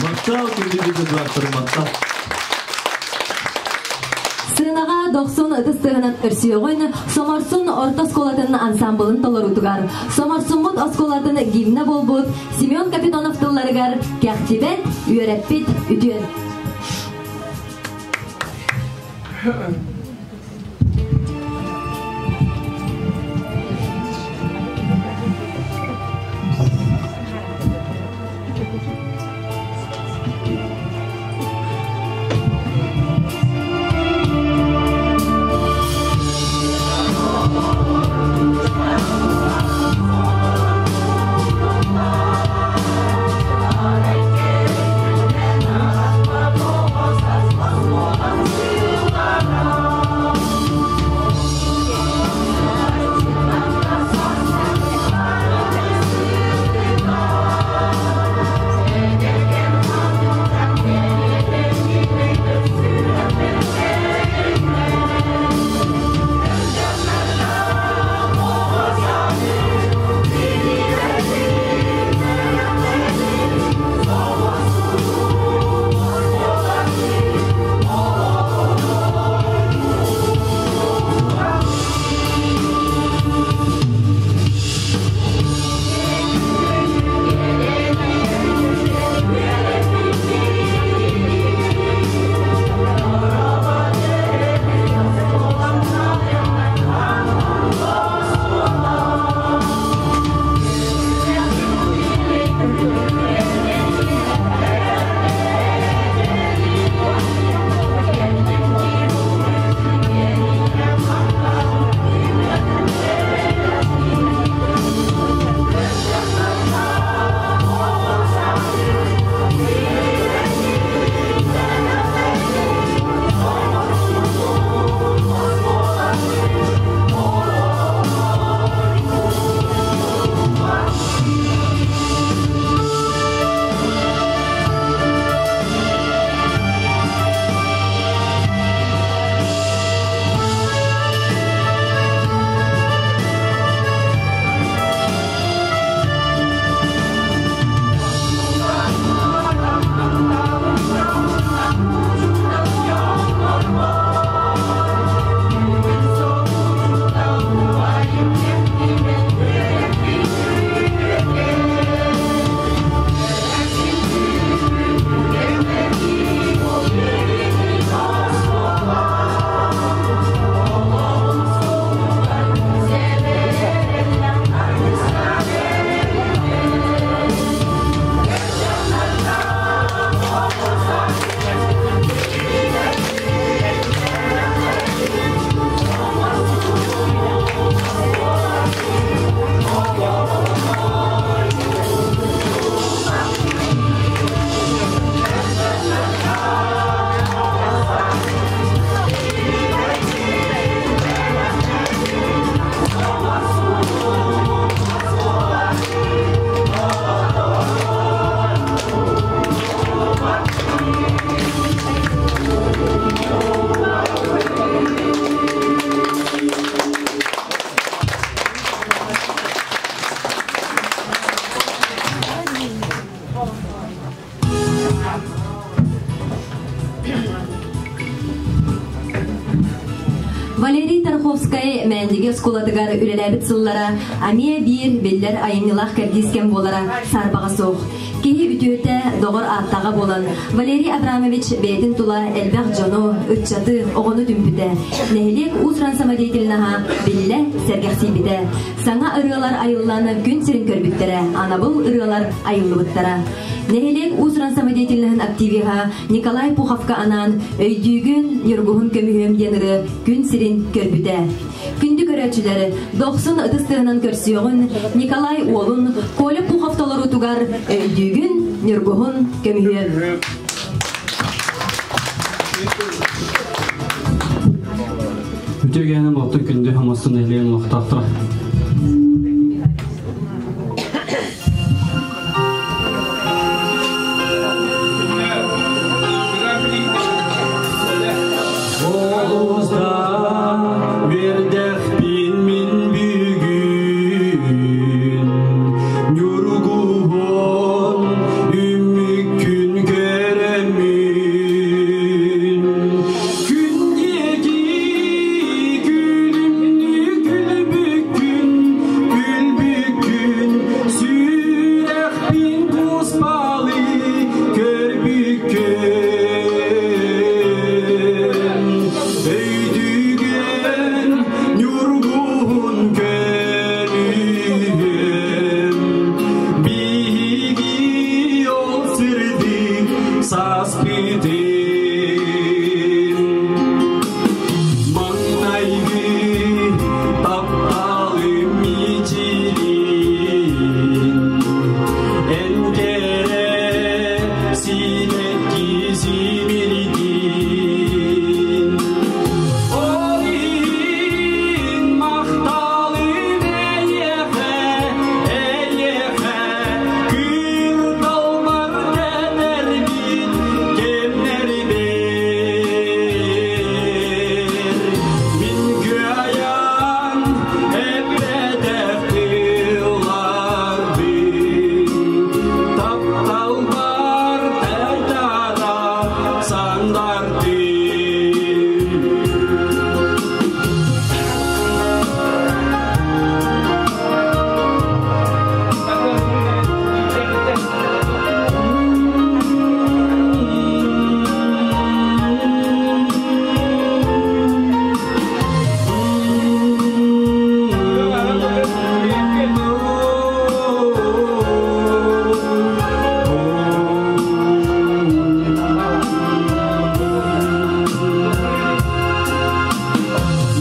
Speaker 6: Мактал күндү дойдулаахтарым, мактал.
Speaker 1: Сыанаҕа дохсун ытыс тыаһынан көрсүөҕүн Соморсун орто оскуолатын ансамблын толоруутугар Соморсуммут оскуолатын гимнэ буолбут Семен Капитонов тылларыгар Кэхтибэт, үөрэппит үтүөн. Валерий Тарховскай Мээндиги оскуолатыгар үлэлээбит сыллара эмиэ биир биллэр айымньылаах кэрдиис кэм буолара саарбаҕа суох. Киһи үтүөтэ, доҕор ааттааҕа буолан, Валерий Абрамович бэйэтин тула элбэх дьону, ыччаты, оҕону түмпүтэ. Нэһилиэк уус-уран самодеятельноһа биллэ сэргэхсийбитэ. Саҥа ырыалар айыллан күн сирин көрбүттэрэ, анабыл ырыалар айыллыбыттара. Нэһилиэк уус-уран самодеятельноһын активиһа Николай Пуховка анаан «Өйдүүгүн, Ньургуһун көмүһүөм» диэн ырыа күн сирин көрбүтэ. Күндү көрөөччүлэр, дохсун ытыс тыаһынан көрсүөҕүн Николай уолун Коля Пухов толоруутугар «Өйдүүгүн, Ньургуһун көмүһүөм».
Speaker 10: Үтүө киэһэнэн буолтун күндү хомустун нэһилиэгин олохтоохторо. Үөрдэхпин мин бүгүн Ньургуһун үмүккүн көрөммүн Күн диэки күлүмнүү күлбүккүн Күлбүккүн сүрэхпин куспалы көрбүккүн Өйдүгэн ньургуһун көрүһүм Биһиги ол сырдык сааспытын Маҥнайгы тапталым мичилин Эн кэрэ сибэкки симирдин Ол иһин махталым эйиэхэ, эйиэхэ Күр далбар кэтэрбит кэмнэрбэр Мин кыайан эппэтэх тылларбын Тапталбар тайтара сандардым.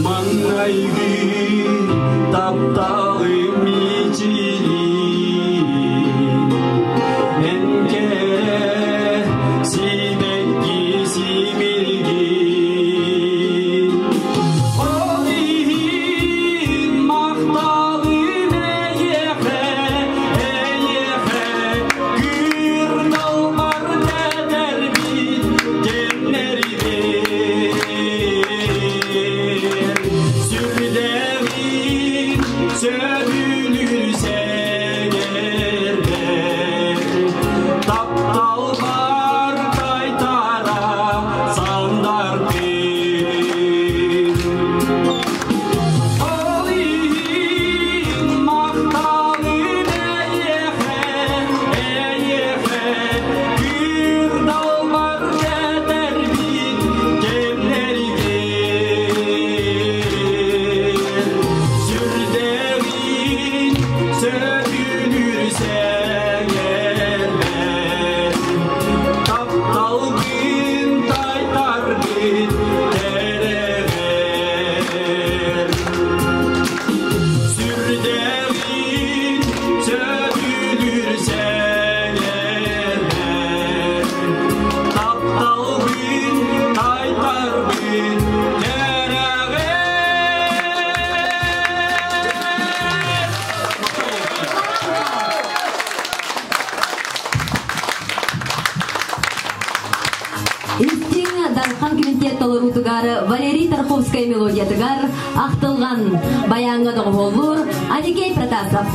Speaker 10: Маҥнайгы тапталым мичилин Эн кэрэ сибэкки симилгин Ол иһин махталым эйиэхэ, эйиэхэ Күр далбар тэтэрбит кэмнэрбэр Сүрдэҕин сөбүлүүр сэгэрбэр Тапталбар тайтара сандардым Ол иһин махталым эйиэхэ, эйиэхэ Күр далбар тэтэрбит кэмнэригэр Сүрдэҕин сөбүлүүр сэҥээрбэр Тапталгын тайтарбыт кэрэҕэр Сүрдэҕин сөбүлүүр сэҥээрбэр Тапталгын тайтарбыт кэрэҕэр.
Speaker 1: Истиҥ Дархан квинтет толоруутугар Валерий Тарховскай мелодиятыгар ахтылҕан баяҥҥа доҕуһуоллуур Аникей Протасов.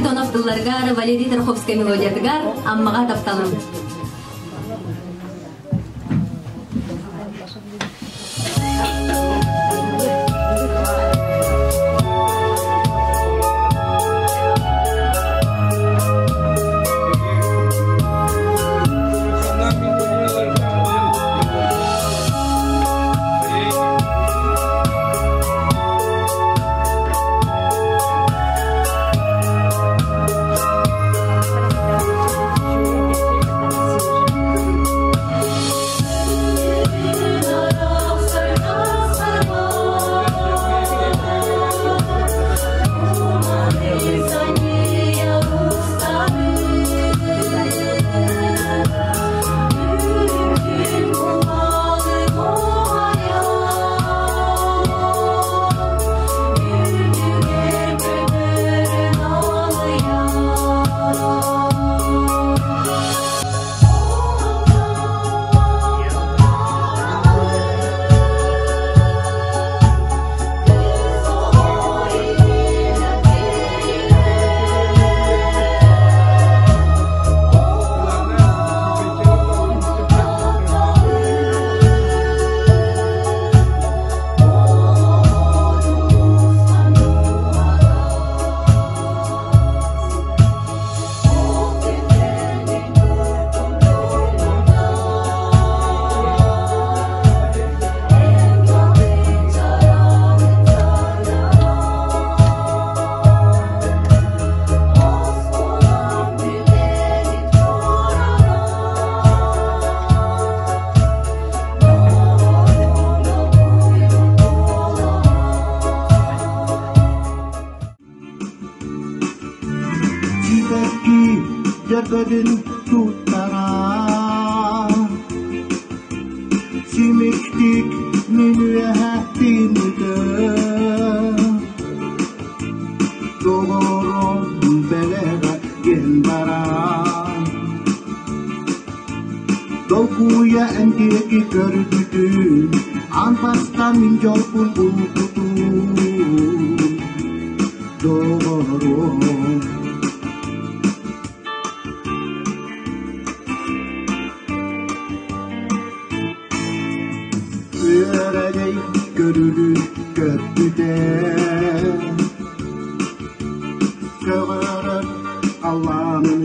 Speaker 1: Капитонов тылларыгар, Валерий Тарховскай мелодиятыгар Аммаҕа тапталым.
Speaker 11: Сибэкки дьөрбөтүн туттаран, Симиктик мин үөһэ тыыммытым. Доҕорум бэлэҕэ диэн баран, Долгуйа эн диэки көрбүтүм, Аан бастаан мин дьолбун булбутум. Доҕорум. Үөрэгэй көрүлү көрбүтэ, Сөҕөрөр халлаанын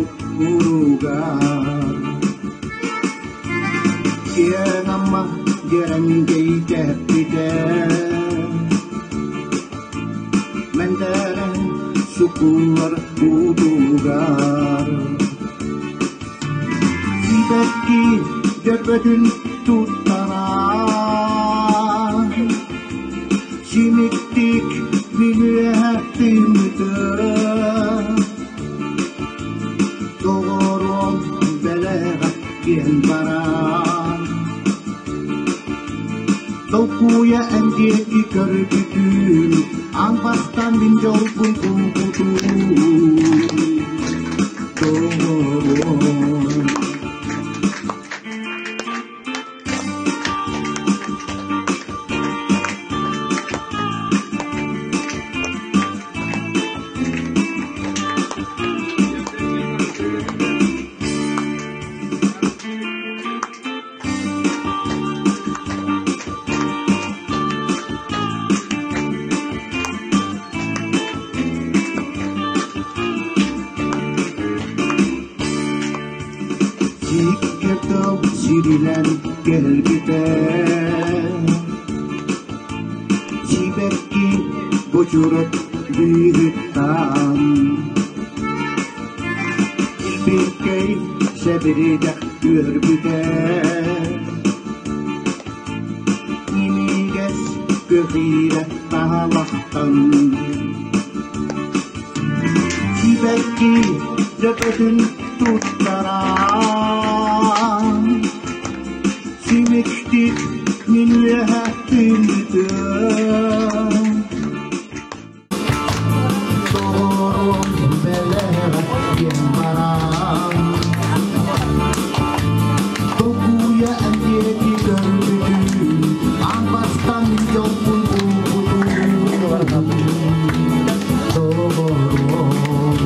Speaker 11: уругар. Киэҥ Амма дьэрэҥкэй кэппитэ, Мэндээрэн суккуллар уутугар. Сибэкки дьөрбөтүн туттаран, Симиктик мин үөһэ тыыммытым. Доҕоруом бэлэҕэ диэн баран, Толкуйа эн диэки көрбүтүм, Аан бастаан мин дьолбун булбутум. Доҕоруом. Сикке тыл сиринэн кэлбитэ, Сибэкки бочурат быыһыттан, Илбиркэй сэбирдэх үөрбүтэ, Имигэс көҕүрэ таһалахтан. Сибэкки дьөпөтүн туттаран, Симиктик мин үөһэ тыыммытым. Доҕорум бэлэҕэ диэн баран, Толкуйа эн диэки көрбүтүм, Аан бастаан мин дьолбун булбутум. Доҕорум.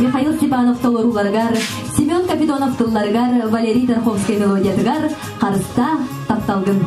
Speaker 1: Михаил Степанов толорууларыгар, Семен Капитонов тылларыгар, Валерий Тарховскай мелодиятыгар «Харыста тапталгын».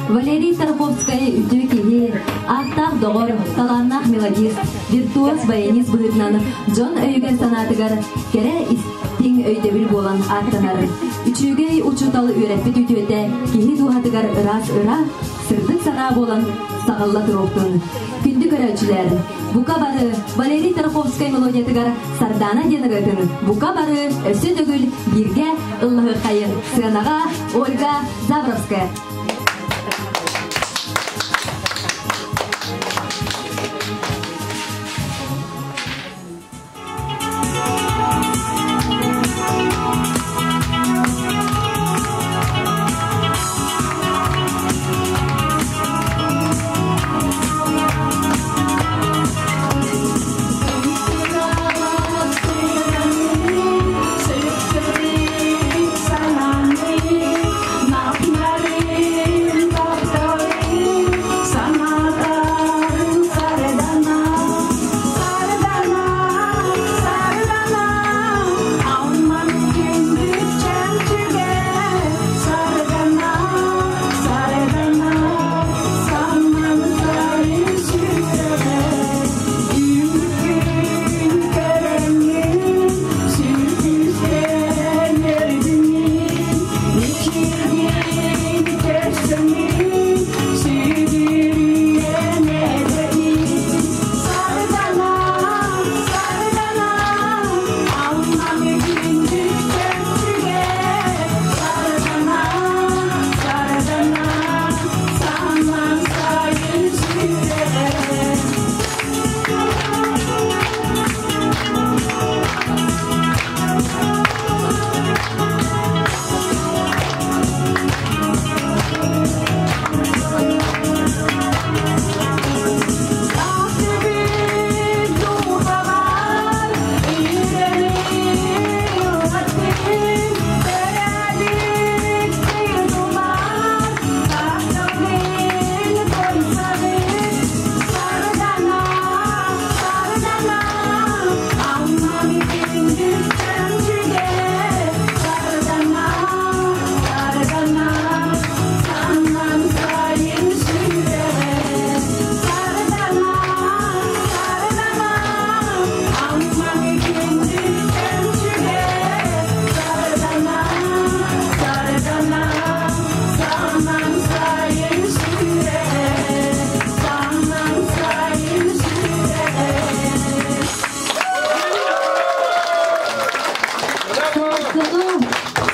Speaker 1: Валерий Тарховскай үтүө киһи, ааттаах доҕор, талааннаах мелодист, виртуоз баянист быһыытынан дьон өйүгэр-санаатыгар кэрэ истиҥ өйдөбүл буолан ааттанар. Үчүгэй учуутал үөрэппит үтүөтэ киһи дууһатыгар ыраас ыра, сырдык санаа буолан саҕылла туруохтун. Күндү көрөөччүлэр, бука бары Валерий Тарховскай мелодиятыгар Сардаана диэн ырыатын бука бары өссө төгүл бииргэ ыллаһыаххайын. Сыанаҕа Ольга Забровская.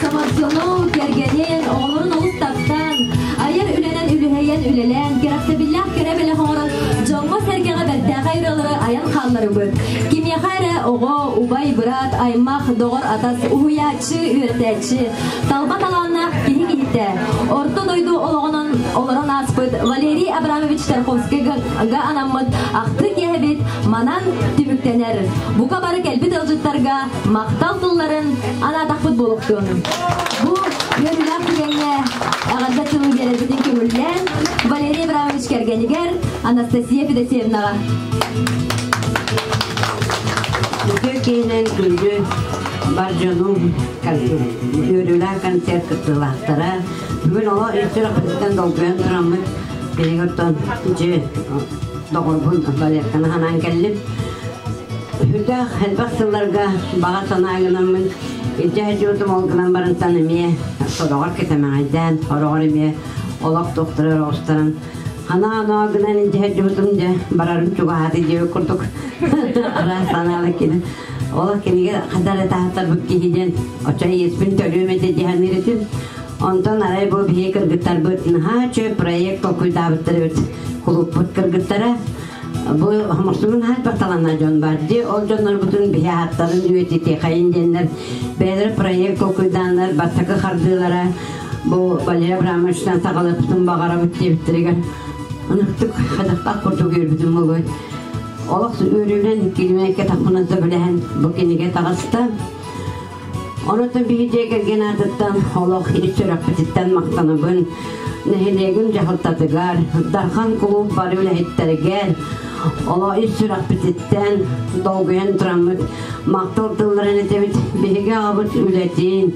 Speaker 1: Самарсону, кэргэнин, оҕолорун олус таптаан, айар үлэнэн үлүһэйэн үлэлээн, кэрэхсэбиллээх кэрэ бэлэх оҥорон, дьоҥҥо-сэргэҕэ бэртээхэй ырыалары айан хаалларыбыт. Кимиэхэ эрэ оҕо, убай, быраат, аймах, доҕор, атас, уһуйааччы, үөрэтээччи, талба талааннаах киһи киһитэ, орто дойду олоҕунан олорон ааспыт Валерий Абрамович Тарковскайга анаммыт ахтыы киэһэбит манан түмүктэнэр. Бука бары кэлбит ыалдьыттарга махтал тылларын анаатахпыт буолуохтун. Бу үөрүүлээх түгэҥҥэ эҕэрдэ тылы биэрэрбитин көҥүллээн Валерий Абрамович кэргэнигэр Анастасия Федосеевнаҕа.
Speaker 12: Үтүө киһинэн күндү бар дьонум үөрүүлээх концерт кыттыылаахтара. Бүгүн олох ис долгуйан тураммыт биһиги оттон дьи доҕорбун Валерканы ханаан кэллим. Үрдээх элбэх сылларга баҕа санаа гынаммын илдьэ сылдьыбытым ол гынан барантан эмиэ сороҕор кэтэмэҕэйдээн, сороҕор эмиэ олох туохтара оҕустаран ханаа оноо гынан илдьэ сылдьыбытым дьэ барарым чугаһааты диэбит курдук араас санаалар кини олох кинигэ ханна эрэ таһаттарбыт киһи диэн оччо иэспин төлүөм этэ дии саныыр этим. Онтон арай бу биһиги кыргыттарбыт наһаа үчүгэй проект толкуйдаабыттар эбит кулууппут кыргыттара. Бу хомурсугун хаалбатталана дьон бар дии. Ол дьоннорбутун биһи ааттарын үйэтитиэхэйин диэннэр бэйэлэрэ проект толкуйдааннар бастакы хардыылара бу Валерий Абрамовичтан саҕалыппытын баҕарабыт диэбиттэригэр ынахтык хадахтаах курдук үөрбүтүм буолуой. Олох үөрүүнэн килимэккэ тахпынан сөбүлэһэн бу кинигэ таҕыста. Онон биһи дьиэ кэргэн аатыттан олох ис сүрэхпититтэн махтанабын. Нэһилиэгим дьаһалтатыгар, Дархан кулууп бары үлэһиттэригэр олох ис сүрэхпититтэн долгуйан тураммыт махтал тылларын этэбит. Биһиги аҕабыт үлэтин,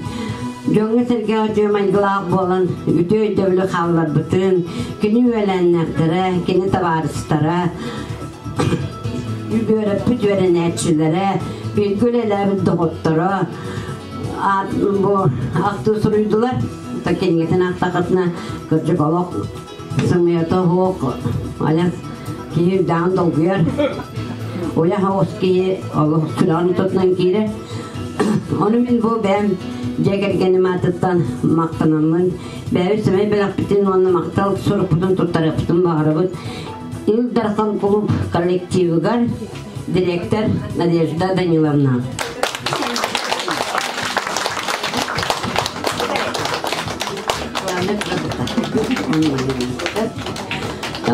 Speaker 12: дьоҥҥо-сэргэҕэ үтүө майгылаах буолан үтүө өйдөбүлү хаалларбытын, кини үөлээннээхтэрэ, кини табаарыстара, үөрөппүт үөрэнээччилэрэ, бииргэ үлэлээбит доҕотторо бу ахтыы суруйдулар. Кинигэтин аахтахытына кырдьык олох Сымыйата суох адьас киһи үрдээҕин долгуйар. Уйа хаҕыс киһи олох сүрэҕин тутунан киирэр. Ону мин бу бэйэм дьиэ кэргэним аатыттан махтанаммын, бэйэбит сэмэй бэлэхпитин уонна махтал сурукпутун туттарыахпытын баҕарабыт. Ил Дархан кулууп коллективыгар директор Надежда Даниловна.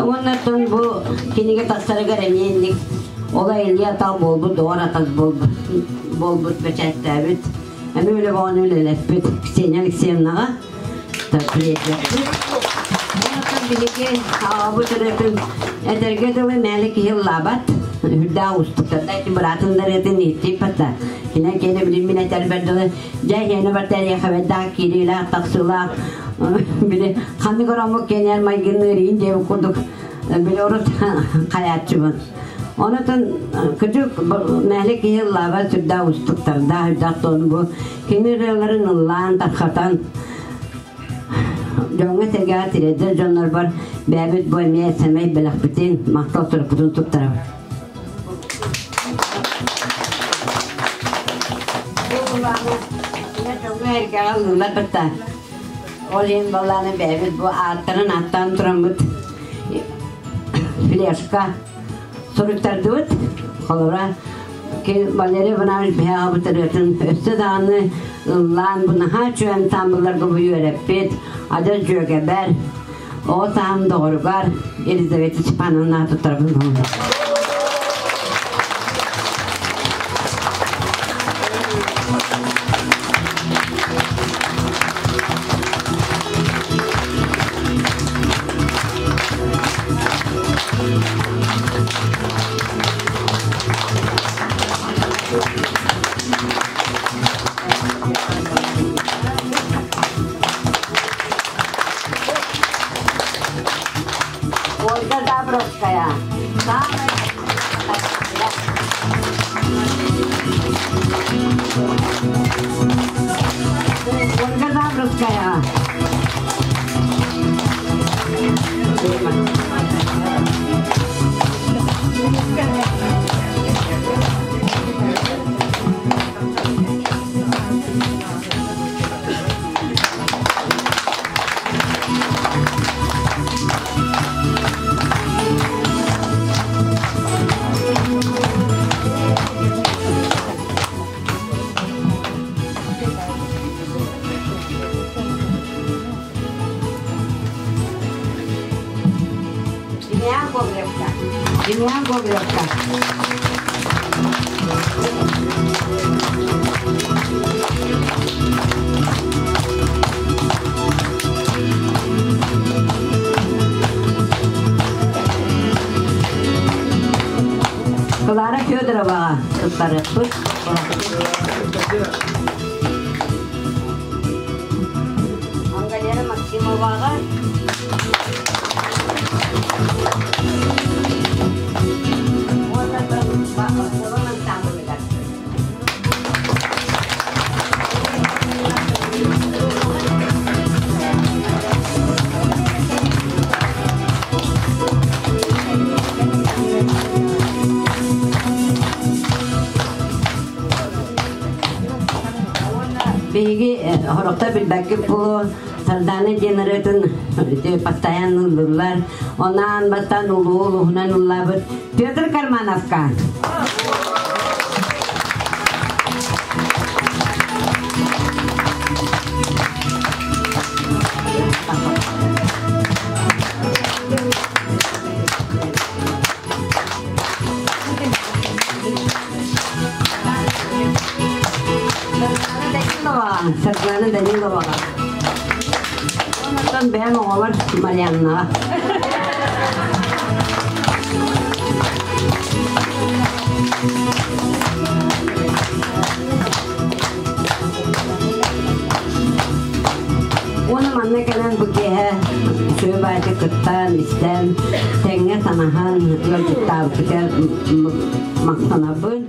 Speaker 12: Уоннартан бу кинигэ тахсарыгар эмиэ инник ола Илья Атал буолбут, доҕор атас буолбут, буолбут бэчээттээбит, эмиэ үлэ боҕону үлэлэппит Ксения Алексеевнаҕа тириэрдиэхпит. Онтон биһиги аҕабыт ырыатын этэргэ дылы мээлэ киһи ыллаабат. Үрдээх уустуктарда ити быраатын дарыатын иһиттииппата. Кинэ киэнэ билин мин этэрбэр дылы дьэ иһиэнэ барта эриэхэбэрдээх киириилээх тахсыылаах били ханнык ороммут киэнээр майгынныыр иин диэбит курдук били урут хайааччыбын. Онотон кырдьык мээлэ киһи ыллаабат сүрдээх уустуктардаах үрдээх туон бу кини ырыаларын ыллаан тархатан дьоҥҥо сэргэҕэ тириэрдэр дьоннорбор бэйэбит бу эмиэ сэмэй бэлэхпитин махтал сурукпутун туттарабыт. Дьоҥҥо эргэҕэ ыллыылар бытта. Ол иһин баллааны бэйэбит бу ааттарын ааттаан тураммыт флешка суруйтардыбыт. Холобура, Валерий Иванович биһиэхэ ырыатын өссө даҕаны ыллаан бу наһаа үчүгэй ансаамбылларга бу үөрэппит адьас дьүөгэбэр, оҕо сааһым доҕоругар Елизавета Степановна туттарабын буолла. Ольга Забровская. Самая Ольга Забровская. Демьян Гоголевка. Демьян Гоголевка. Клара Федороваҕа туттарыахпыт. Ангалера Максимоваҕа уонна Солон ансаамбылыгар. Биһиги хорохто билбэккит буолуо Сардаана диэн ырыатын постоянно ыллыыллар. Онаан бастаан улуу улууһунан ыллаабыт Петр Кармановка. Саргылана Данилова. Онтон бэйэм оҕолор Марианнаҕа. Уонна манна кэлэн бу киэһэ үчүгэй баайга кыттан, истэн, тэҥҥэ санаһан ыалдьыттаабыппытыгар махтанабын.